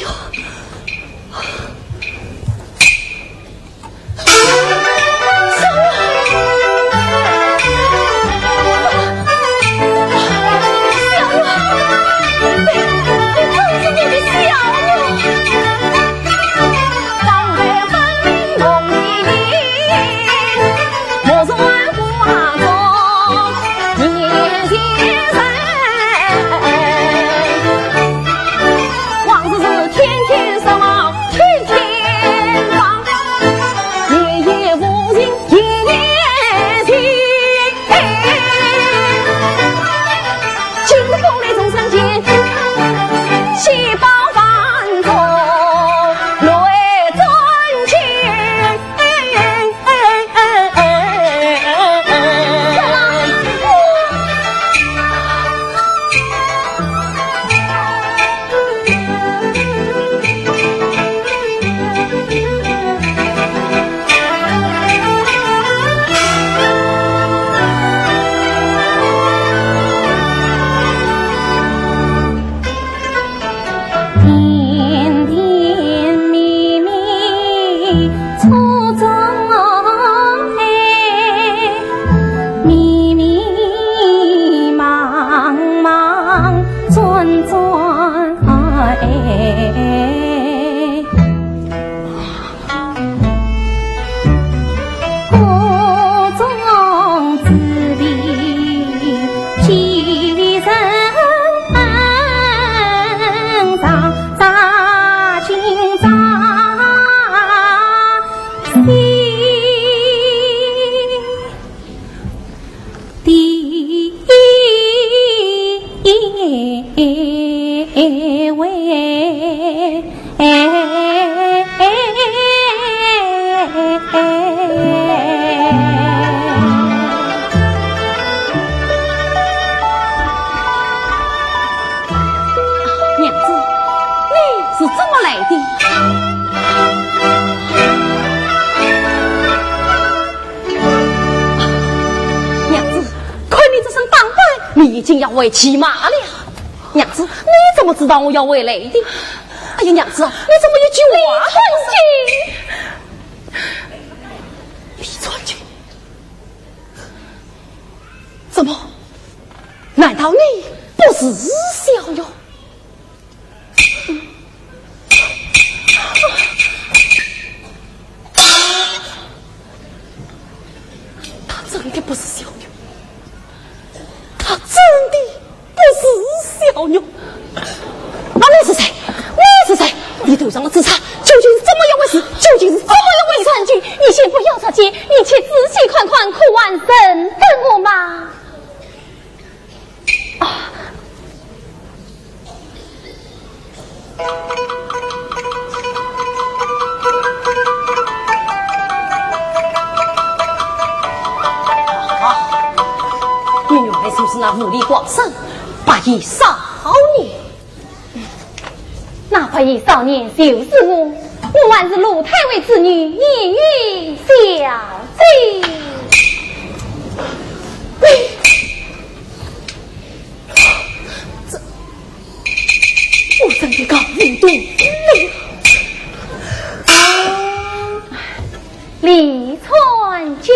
一位。娘子，你是怎么来的？娘子，看你这身打扮，你一定要会骑马了。娘子，你怎么知道我要回来的？哎呀，娘子啊，你怎么一句话都不说？李传君，李传君，怎么？难道你不是小玉？ 她真的不是小玉，她真的不是小玉。那你是谁？你是谁？你头上的紫钗究竟是怎么一回事？究竟是怎么一回事？李传君，你先不要着急，你且仔细看看，可还认得我吗？ 啊，你原来就是那无礼光生白衣少年。 那白衣少年就是我，我还是鲁太尉之女，莺莺小姐。这，我真的搞不懂。李传君。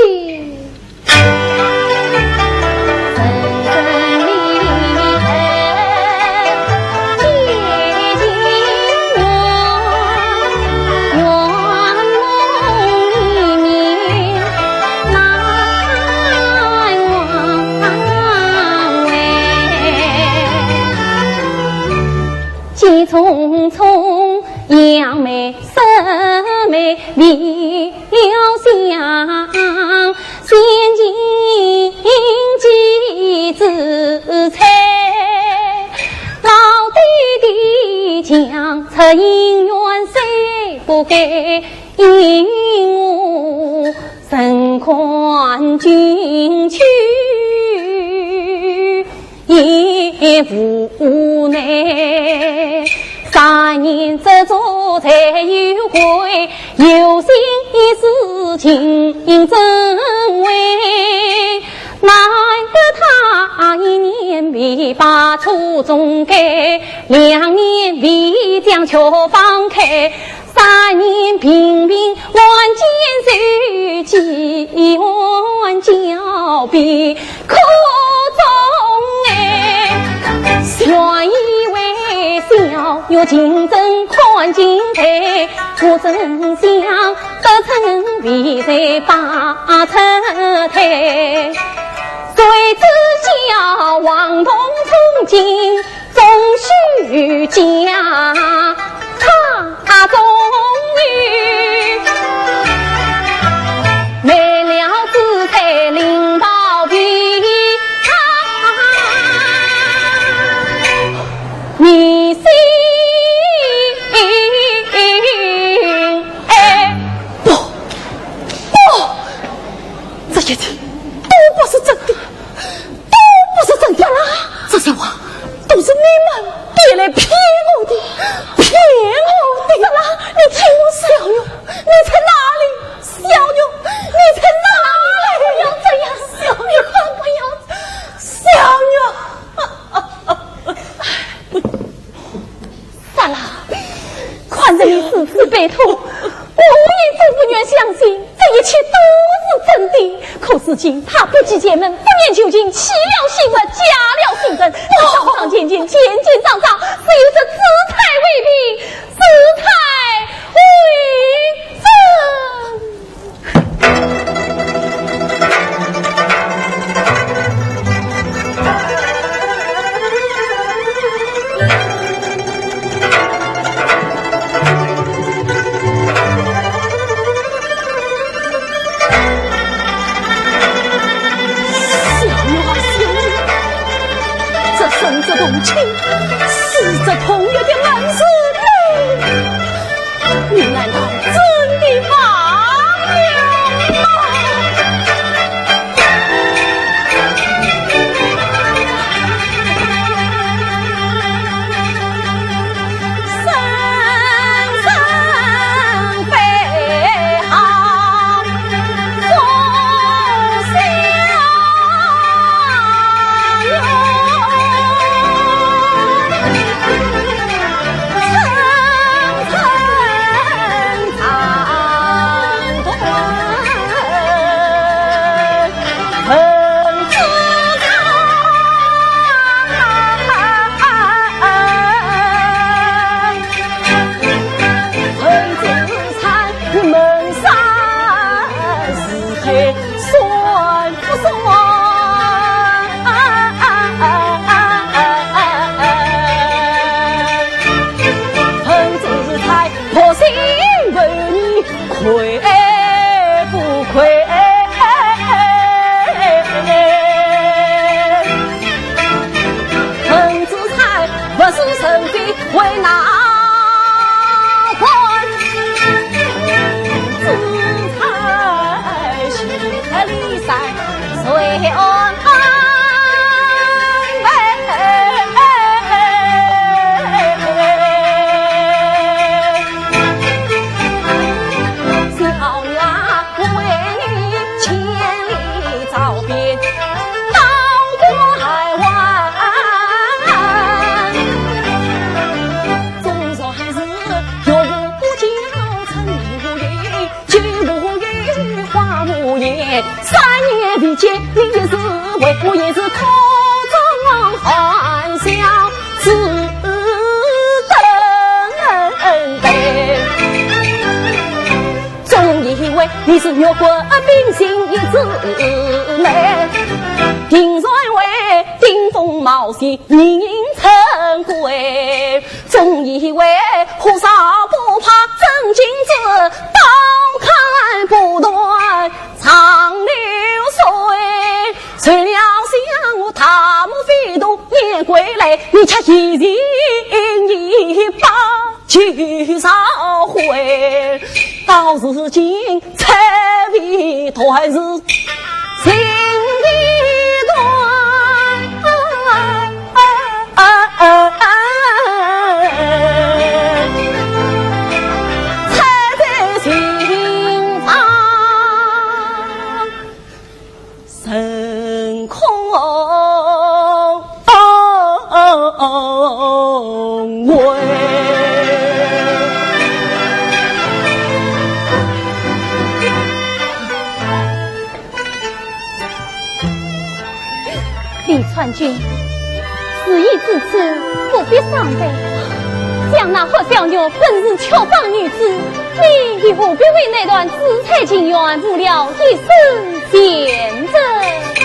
急匆匆，杨梅生梅未留香，先行几枝菜，老爹爹强出姻缘，谁不该，因我 任看君去也无奈。三年之中才有归，有心一世情真味。难得他一年未把初衷改，两年未将却放开。 三年平平万千岁，几万交臂可重哎。原以为小玉情真看尽透，不曾想得寸未遂把拆开。谁知小王同从今 终须将他终于没了，只在林宝皮。你心哎，不，不，这一切都不是真的。 都不是真的。这些话都是你们编来骗我的，骗我的。莎拉，你听我说。小玉，你在哪里？小玉，你在哪里？不要这样，小玉，不要，小玉。 莎拉，看在你如此悲痛，我也真不愿相信这一切都是真的。可如今他不计前嫌，不念旧情，起了心愿，嫁了新人，上上前前，见见状状，只有这紫钗为凭，紫钗为证。 小玉啊，小玉，这生死同亲，这同学的门子呢？你难道真的忘了吗？李川君，事已至此，不必伤悲。想那霍小玉本是缺房女子，你又何必为那段紫菜情缘负了一身前程？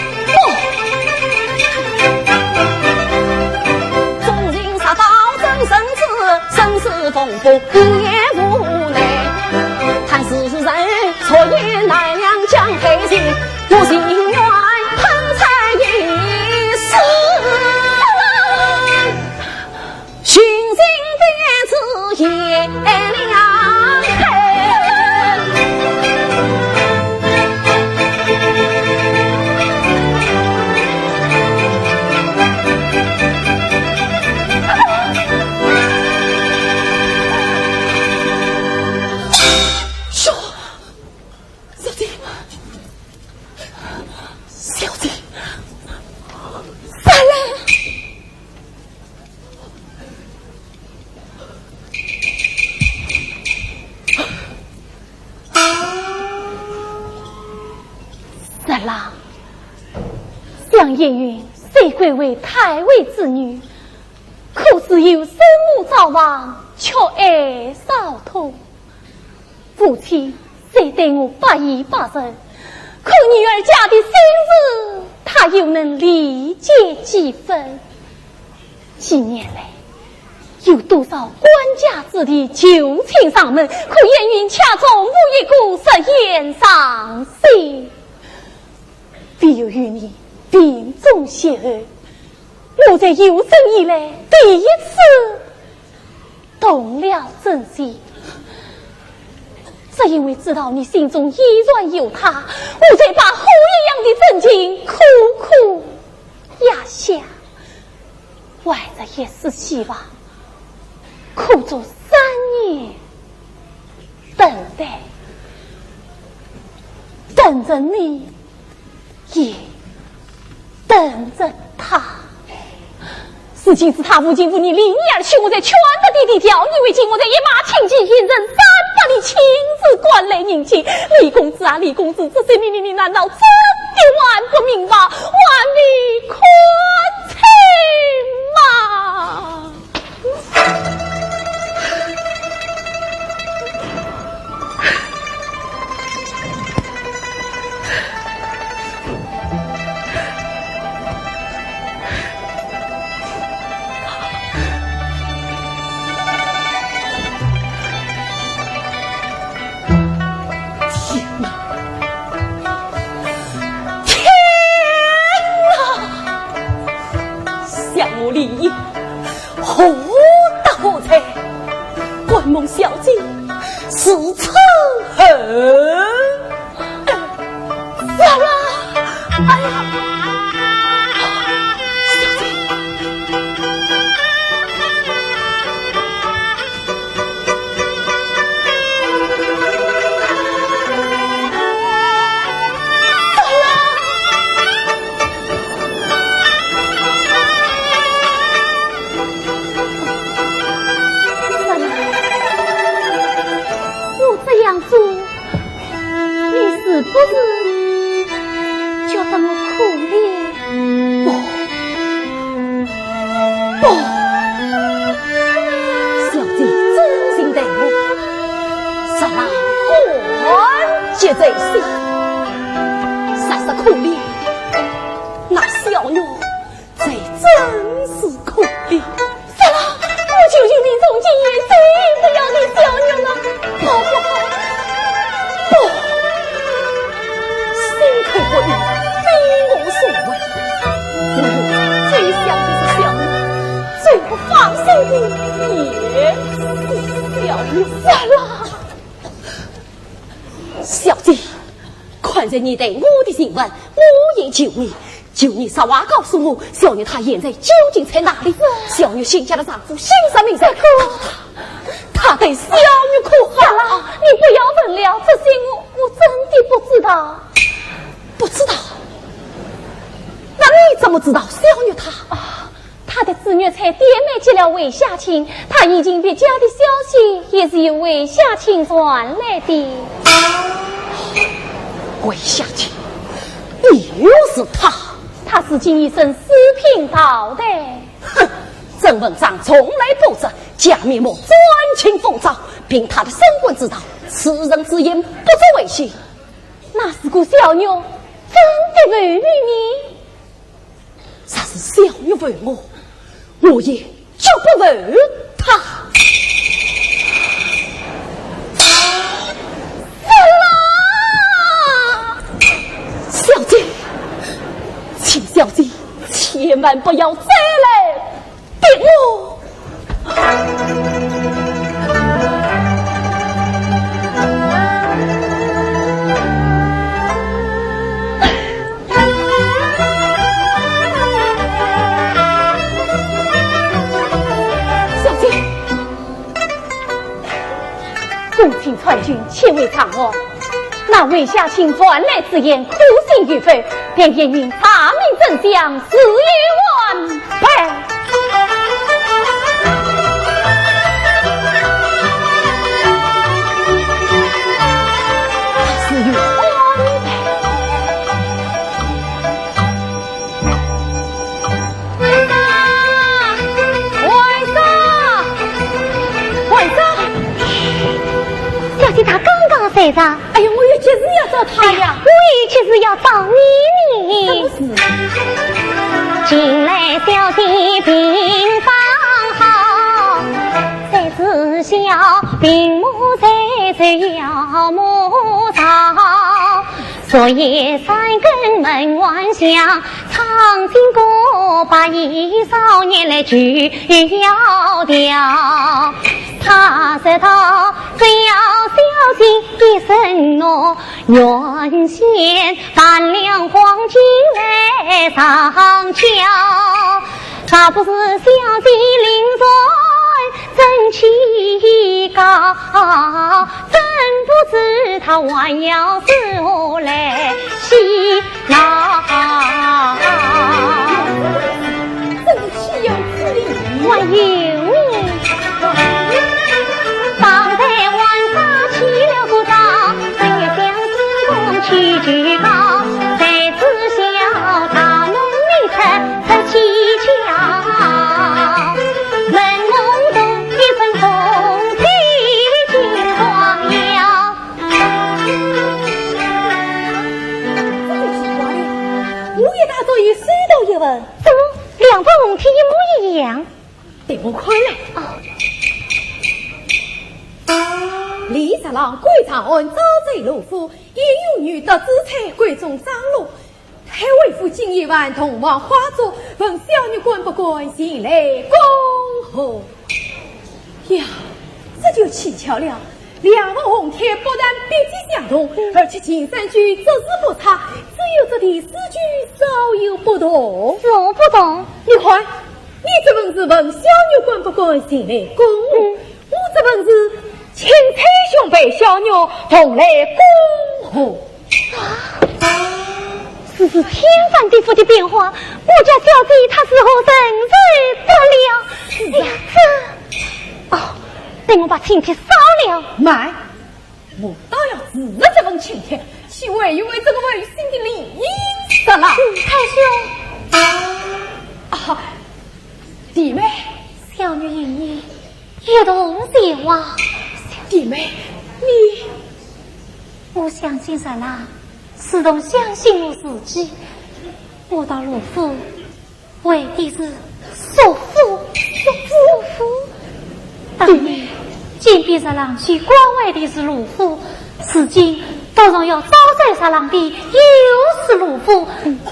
哦，小姐，小姐，三郎。三郎，想燕云虽贵为太尉之女，可是有生母早亡，缺爱少托。 父亲虽对我百依百顺，可女儿家的心事，他又能理解几分？几年来，有多少官家子弟求亲上门，可燕云家中无一个实言上心。唯有与你并肩邂逅，我在有生以来第一次动了真心。只因为知道你心中依然有他，我才把火一样的真情苦苦压下，怀着一丝希望，苦做三年等待，等着你，也等着他。如今是他无情无义离你而去，我才劝他爹爹调你回京，我才一马请进，一人三百里亲自赶来迎亲。李公子啊，李公子，这些秘密你难道真的还不明白，还未看清吗？天哪！天哪！想我李烨何德何才，敢蒙小姐如此厚望。 小姐，哎呀，小姐。我这样做， 你是不是觉得我可怜？不，不，小姐真心待我，实乃感激在心。若是可怜，那小玉 这真是可怜。三郎，我求求你从今也再不要提小玉了，好不好？不，心口不宁，非我所为。我最想的是小玉，最不放心的也是小玉。三郎。 小姐，看在你对我的情分，我也求你，求你实话告诉我，小玉她现在究竟在哪里？小玉膝下的丈夫姓甚名谁？可他，他对小玉可好？三郎，你不要问了，这些我，我真的不知道。不知道？那你怎么知道小玉她？啊， 他的紫玉才典买给了魏夏卿，他已经别家的消息也是由魏夏卿传来的。魏夏卿，又是他？他如今已身四品倒台。哼，曾文章从来不知假面目专情奉诏，凭他的身份之道，此人之言不足为信。那如果小玉真的为你呢？ 若是小玉为我，我也绝不为他。三郎！小姐，请小姐千万不要再来逼我。 小姐，公卿传军，且回长安。那魏夏卿传来之言，可信与否，便由你查明真相，自有安排。自有安排。 外甥，外甥，小姐她刚刚睡着。哎呀，我有急事要找她呀。我有急事要找你呢。什么事？近来小姐病方好，在此小病母在这摇木上。 昨夜三更门外响，唱情歌把一少年来就要调。道，只要小姐一声诺，原先万两黄金来上交。若不是小姐临阵真祈告，真不知她还要如何来洗 那真是岂有此理！还有你，方才晚上起了个早，才想主公去求告，谁知晓大门里出出蹊跷，门笼中一份红帖进床了。 这就奇怪了，我也大早已收到一份。怎么两份红帖一模一样？待我看来。哦。李十郎归长安，招贼罗府，应用女得资财，贵重张罗。太尉府金一万，铜碗花烛，问小女敢不敢前来恭贺。 呀，这就蹊跷了。两份红帖不但笔迹相同，而且前三句只字不差，只有这第四句稍有不同。何不同？你看，你这份是问小女敢不敢前来恭贺，嗯。我这份是请宰相陪小女同来恭贺。 啊，这是天翻地覆的变化，我家小姐她如何承受得了？是啊。哎呀，这……哦，等我把请帖烧了。慢，我倒要试试这份请帖，岂会因为这个违心的李十郎？嗯，太兄。啊，弟妹。小女与你一同前往。弟妹，你…… 我相信十郎，自然相信我自己。我到罗府为的是叔父，叔父。当年，金边十郎去关外的是罗府，如今倒是要招惹十郎的又是罗府，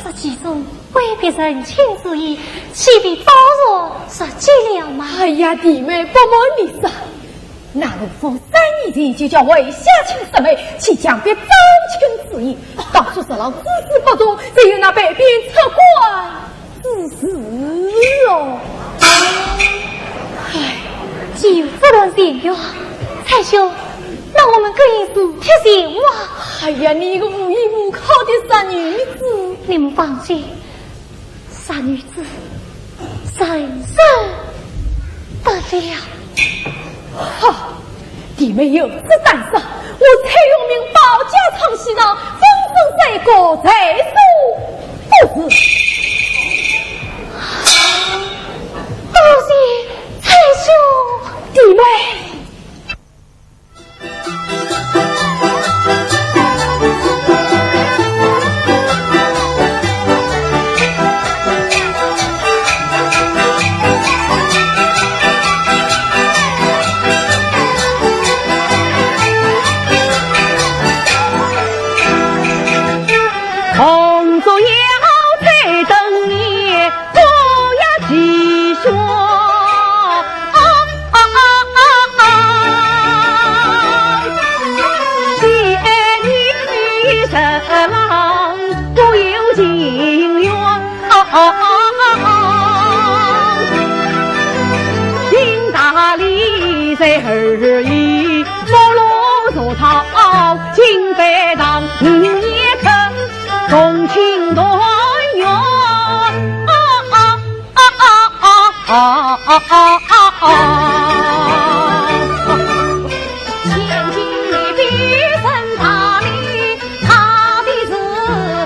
这其中未必成亲之意，岂非倒然失计了吗？哎呀，弟妹，不瞒你说， 那罗府三年前就叫为小青失媒，去强逼招亲之意，当初十郎诸事不从，只有那北边出关之事哦。唉，既有这段前缘，蔡兄，那我们更应是帖前往。哎呀，你一个无依无靠的傻女子。你们放心， 傻女子，人人得了。哈，弟妹有此胆识，我蔡永明保驾唱戏堂，真正罪过在所不辞。多谢蔡兄。弟妹。 同桌要在等你， 我要继续。啊啊啊啊啊！喜爱你的十郎，我有情愿。啊啊啊啊啊！行大礼在而已，落落座套金杯堂，你也可同庆团圆。啊啊！ 啊啊啊啊啊啊！千金你必胜大礼，他的是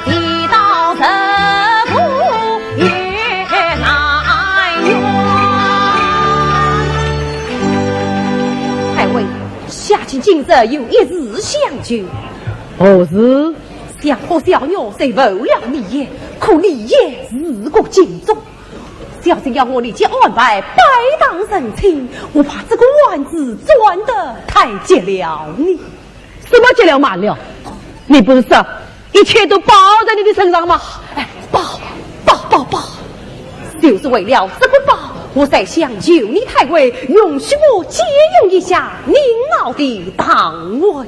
地道人不也难圆。太尉，小青今日有一事相求。何事？想我小女虽无了李琰，可李琰是个警总， 小姐要我立即安排拜堂成亲，我怕这个案子转得太急了呢。什么急了慢了？你不是说一切都包在你的身上吗？哎，包，包，包，包，就是为了这个包，我在想求你太尉允许我借用一下您老的堂位。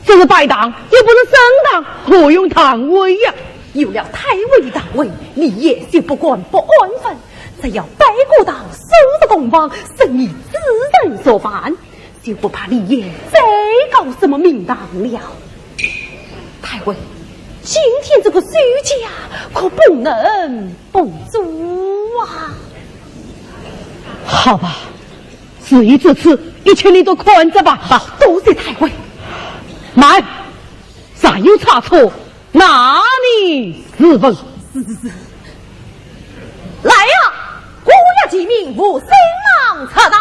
这是拜堂，又不是升堂，何用堂位呀？有了太尉的堂位，李烨就不敢不安分，只要拜过堂，收拾公房，生意自然做饭，就不怕李烨再搞什么名堂了。太尉，今天这个休假可不能不做啊。好吧，事已至此，一切你都看着吧。好，多谢太尉。慢，尚有差错，拿你试问。是，是，是。来呀，姑爷其名，无心郎出堂。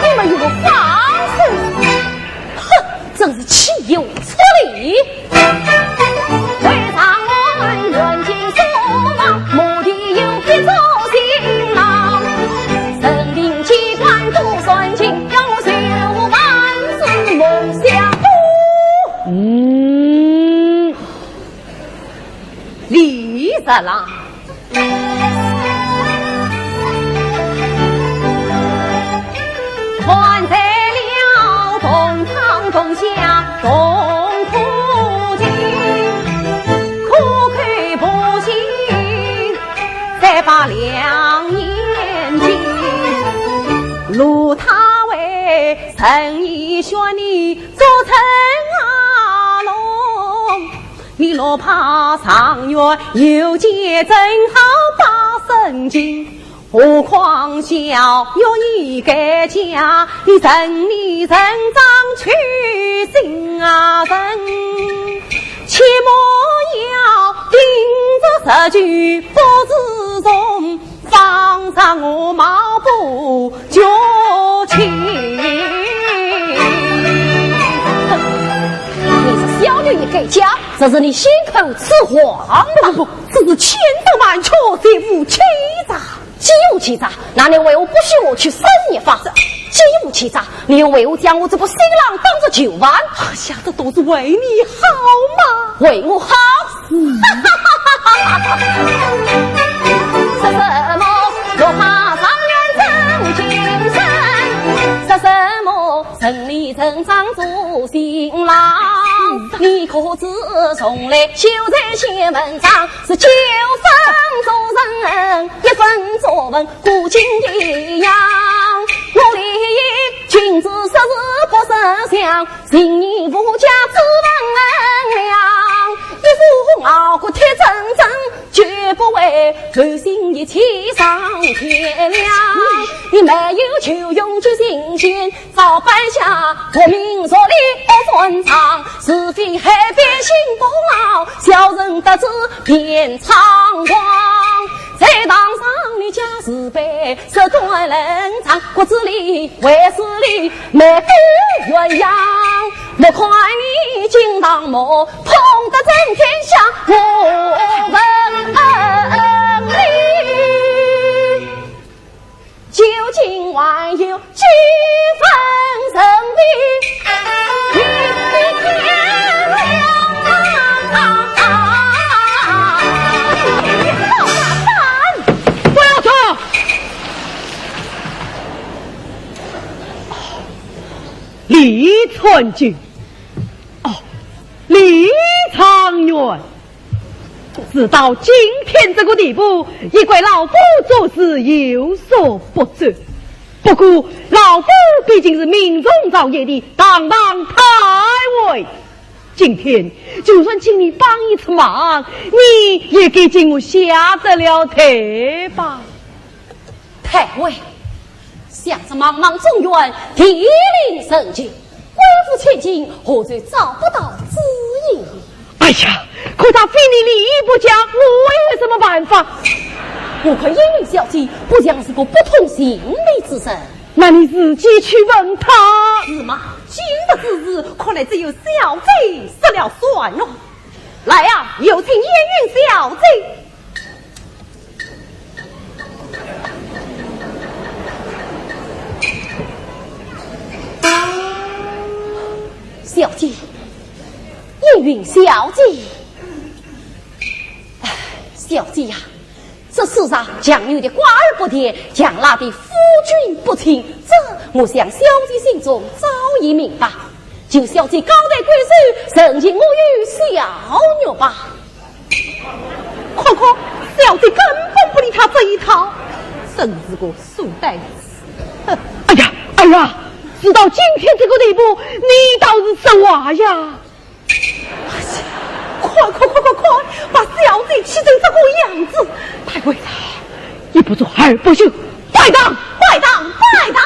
你们有放肆！哼，真是岂有此理！为上官软禁书房，目的有必做新郎。人定机关都算尽，要我谁无万事梦想。嗯，李十郎。 还在了同窗同下同苦情，苦口婆媳再把两年情。如他为人已选，你做成阿龙，你若怕上元又见正好把身经。 何况小月已改嫁，你人你人长去心啊人，切莫要盯着日久不自从，放上我貌不绝情。你是小月已改嫁，这是你信口雌黄吧？不，不，这是千真万确，绝无欺诈。 既无欺诈，那你为何不许我去升一房？既无欺诈，你又为何将我这个新郎当作囚犯？哎呀，这都是为你好嘛。为我好？嗯。说什么若怕上元真情深，说什么人里人长做新郎，你可知从来就在写文章，是九分做人，一分作文。 古今一样，我立意君子说事不说相，信你无价之文良。一副傲骨铁铮铮，绝不会留心一气上天良。你没有求用之心先，早摆下国民所立恶专长，是非黑白心不老，小人得志便猖狂。在堂上你家自卑， 手段冷藏，骨子里还势利，没个鸳鸯。莫看你金堂木，捧得震天下，我问你，究竟还有几分神秘？你天亮啊！不要走！ 李川君，哦，李状元，事到今天这个地步，也怪老夫做事有所不周。不过老夫毕竟是名重朝野的堂堂太尉，今天就算请你帮一次忙，你也该请我下得了台吧。 太尉，想这茫茫中原，地灵人杰，贵府千金，何尝找不到知音？哎呀，可他非你李烨不嫁，我有什么办法？我看燕云小姐不像是个不通情理之人。那你自己去问她。是吗？今日之事，看来只有小姐说了算了。来呀，有请燕云小姐。 小姐，燕云小姐。小姐呀，这世上强扭的瓜儿不甜，强拉的夫君不亲，这我想小姐心中早已明白。就小姐高抬贵手，成全我与小玉吧。看看，小姐根本不理他这一套，真是个书呆子。哎呀，哎呀，事到今天这个地步，你倒是说话呀！ 哎呀，快快快快快，把小姐气成这个样子！太尉，一不做二不休，摆荡，摆荡，摆荡！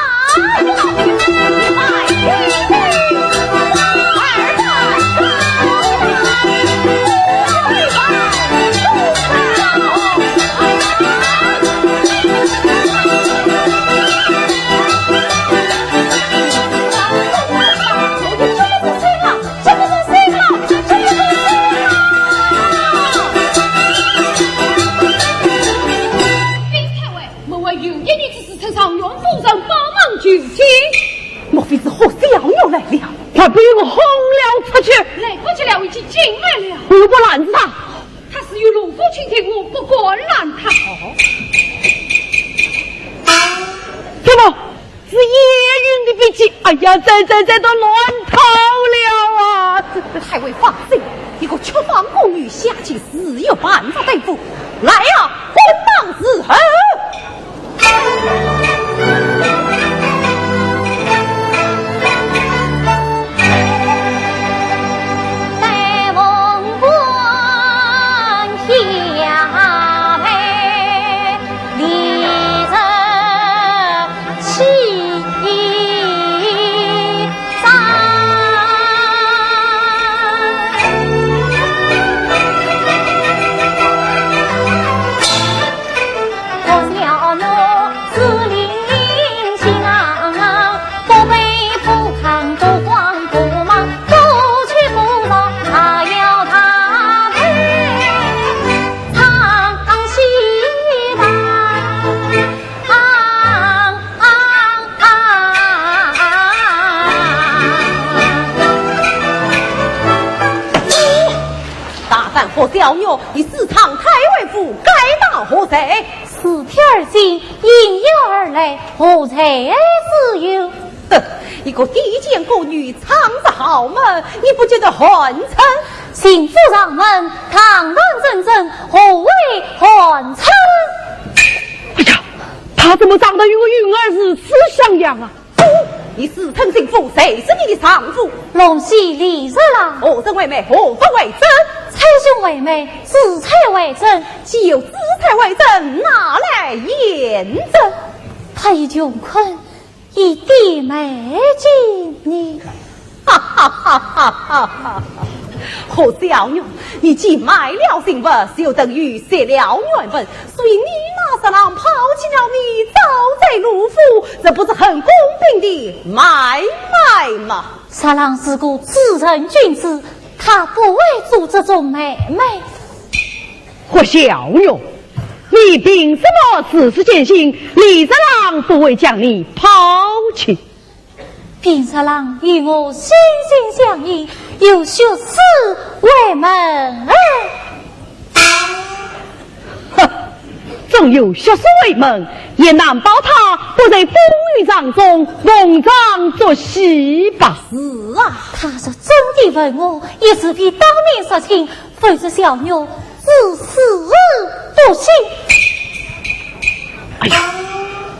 禀太尉，门外有一女子自称状元夫人，报名求亲。莫非是何小玉来了？还不与我轰了出去！来不及了，已经进来了。我不拦着她。她是有龙府亲眷，我不敢拦她。怎么？ 是叶云的笔迹。哎呀，这这这都乱套了啊！太尉放心，一个曲坊宫女，下去自有办法对付。来呀，本当伺候。大胆何小玉，你私闯太尉府，该当何罪？自天而降，应邀而来，何罪之有？哼，一个低贱宫女闯入豪门，你不觉得寒碜？行至豪门，堂堂正正，何为寒碜？哎呀，她怎么长得与我云儿如此相像啊？ 你私闯新府，谁是你的丈夫？龙喜李十郎。何人为媒，何物为证？崔兄为媒，紫翠为证。既有紫翠为证，拿来验证。他已穷困，一点美金呢。哈哈哈哈哈哈！何小玉，你既卖了新物，就等于泄了原文。 所以你那十郎抛弃了你，早在罗府，这不是很公平的买卖吗？十郎是个至人君子，他不会做这种买卖。何小玉，你凭什么字字坚信李十郎不会将你抛弃？ 凭十郎与我心心相印，有血誓为盟。哼，纵有血誓为盟，也难保他不在风雨当中逢场作戏吧？是啊，他若真的问我，也只配当面说清， 否则小玉自死不行。哎呀，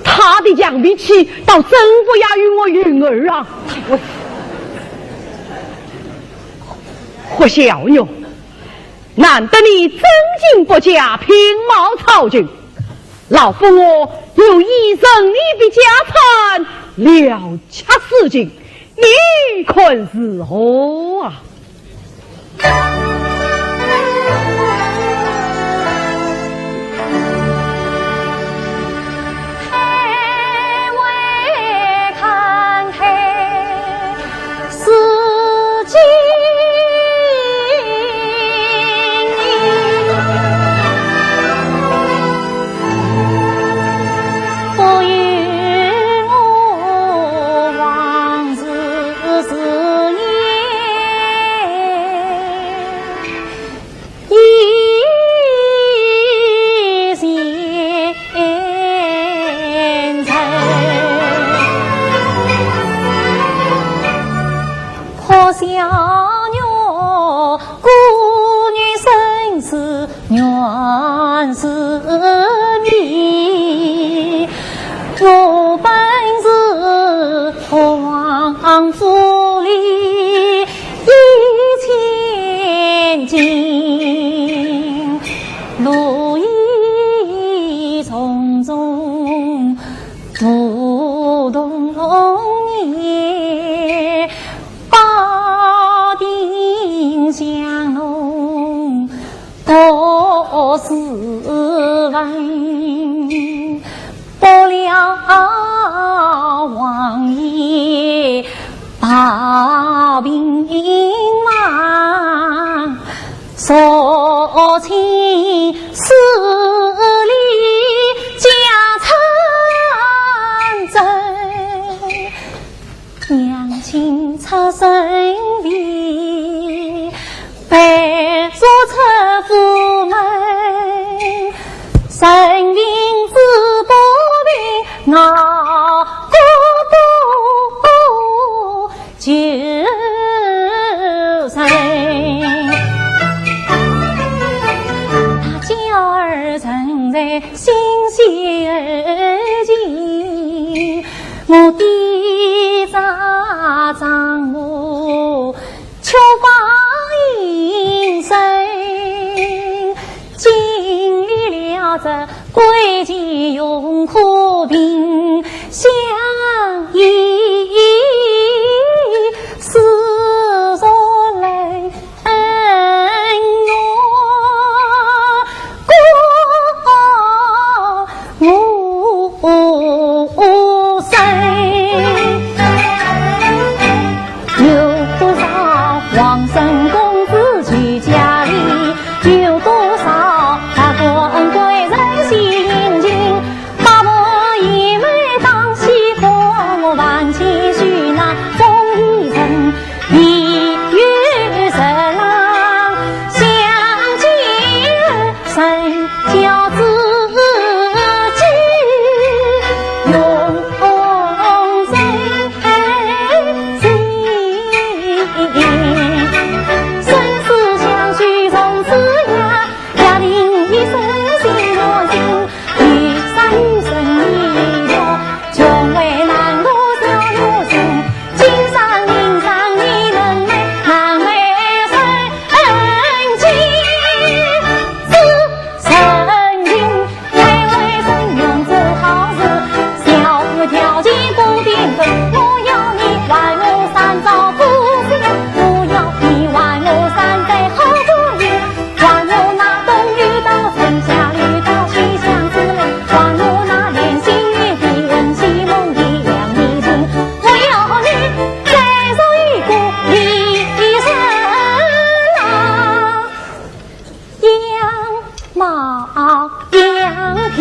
他的犟脾气倒真不亚于我云儿啊！何小玉，难得你真金不假，品貌超群，老夫我有意赠你笔家产，了却此情， 你看如何啊？报了王爷把病亡，说清事理家产争。 娘亲出身贫，被逐出府门，生病治不病，熬过不救人。他叫儿仍在心系而近， 我的丈丈母，却放阴生，经历了这关节痛苦病，想一世俗人 恩我过无声。有多少皇孙公子去家里，有多少达官贵人心情， 把我一妹当西风，我万千许那风一阵，一月十郎相见，神交知己永在心。生死相许从此夜， 夜定一生心若心，一生一世一条，穷为难我小女人，今生今世你能耐，难为人情。是人情，太为人用做好事，小女条件不平等，我要你还我三朝故乡，我要你还我三代好主意。 还我那东里到山，下里到西厢之路，还我那连心带意、魂牵梦萦两面情，我要你再做一个李生啊。羊毛羊皮，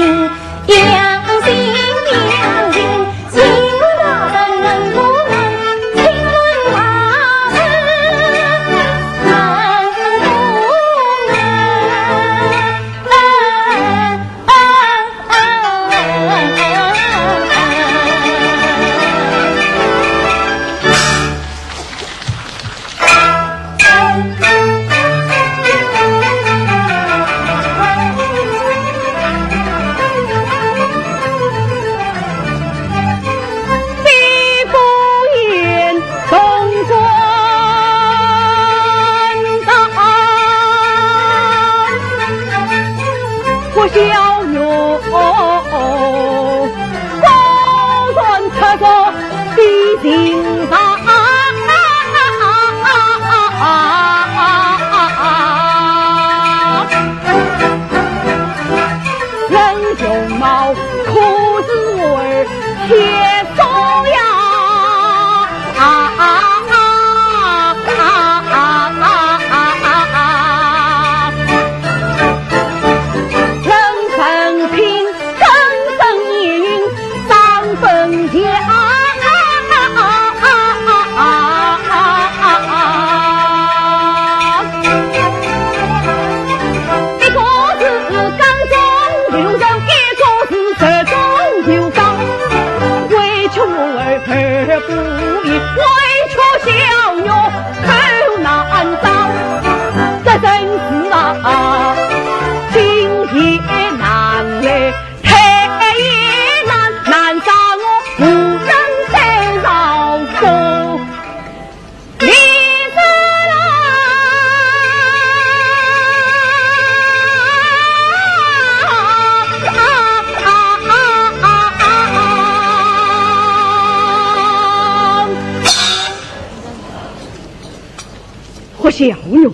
胡小玉，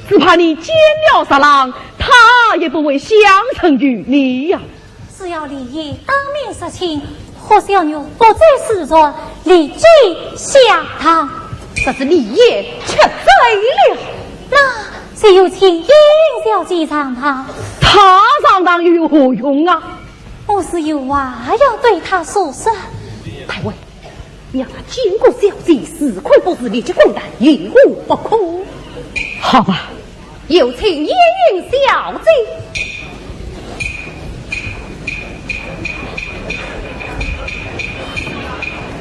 只怕你见了十郎，他也不会相从于你呀。只要李烨当面说情，霍小玉不再思索，立即下堂。这是李烨吃罪了。那就有请莺莺小姐上堂。她上堂又有何用啊？我是有话要对她说说。太尉， 让她见过小姐，是可不是立即滚蛋，有何不可？好吧。有请莺莺小姐。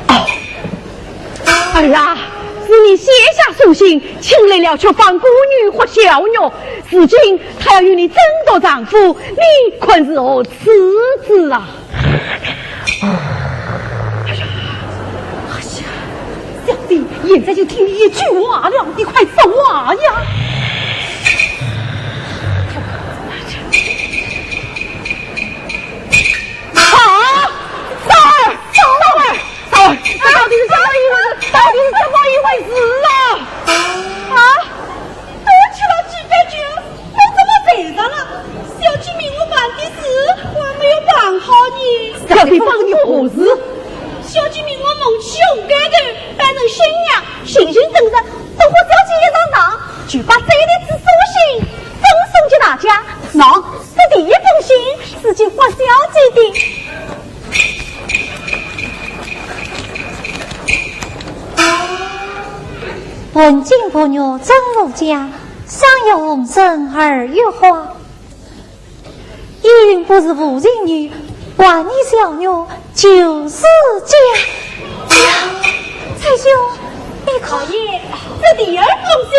哦，儿啊，是你写下书信，请来了却放孤女霍小玉，如今她要与你争夺丈夫，你看是何处置啊？ 哎呀，哎呀，小姐，现在就听你一句话了，你快说话呀！啊！三儿，三儿，三儿，这到底是怎么一回事？到底是怎么一回事啊？啊？ 多吃了几杯酒，我怎么醉着了？小姐命我办的事，我还没有办好呢。小姐办你何事？小姐命我蒙起红盖头，扮成新娘，行凶正着，等候小姐一上堂，就把这一帖书信赠送给大家。喏，这第一封信是给霍小姐的。 文景博玉真无家，上有红尘二月花。莺莺不是无情女，还你小玉就是家。呀，蔡兄，你看。老爷，这第二封信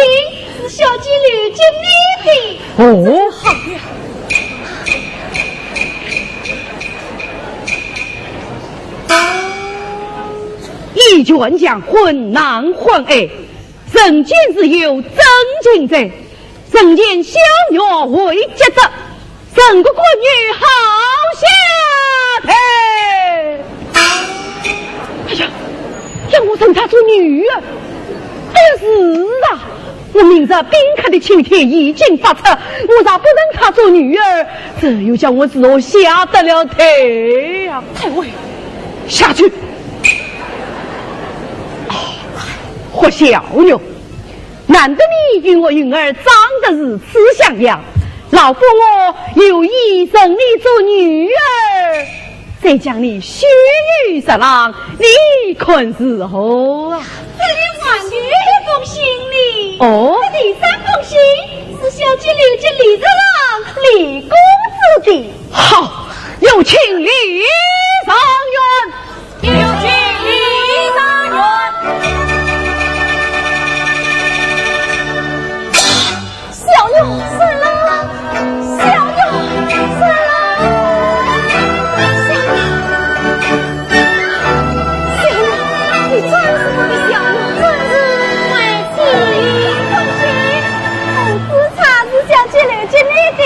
是小姐留给你的。哦。好呀。 一卷乾坤难换爱，人间自有真情在。人间小玉为绝色，人国国语好下台。哎呀，让我认她做女儿，哎呀，是啊， 我明知宾客的请帖已经发出，我若不认她做女儿，这又叫我如何下得了台呀？太尉，下去。啊，霍小玉，难得你与我云儿长得如此相像，老夫我有意认你做女儿。 再将你许与十郎，你看如何啊？这里还有一封信呢。哦？这第三封信是小姐留给李十郎、李公子的。好，有请李状元。有请李状元。 小玉，死了！小玉，死了！小玉，小玉，你真是我的小玉，真是。为妻。放心，红珠茶是小姐留给你的。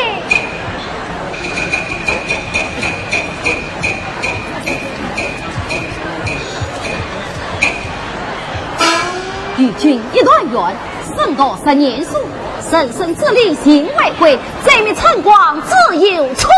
与君一团圆，胜读十年书，人生至理尽为贵，再觅春光只有错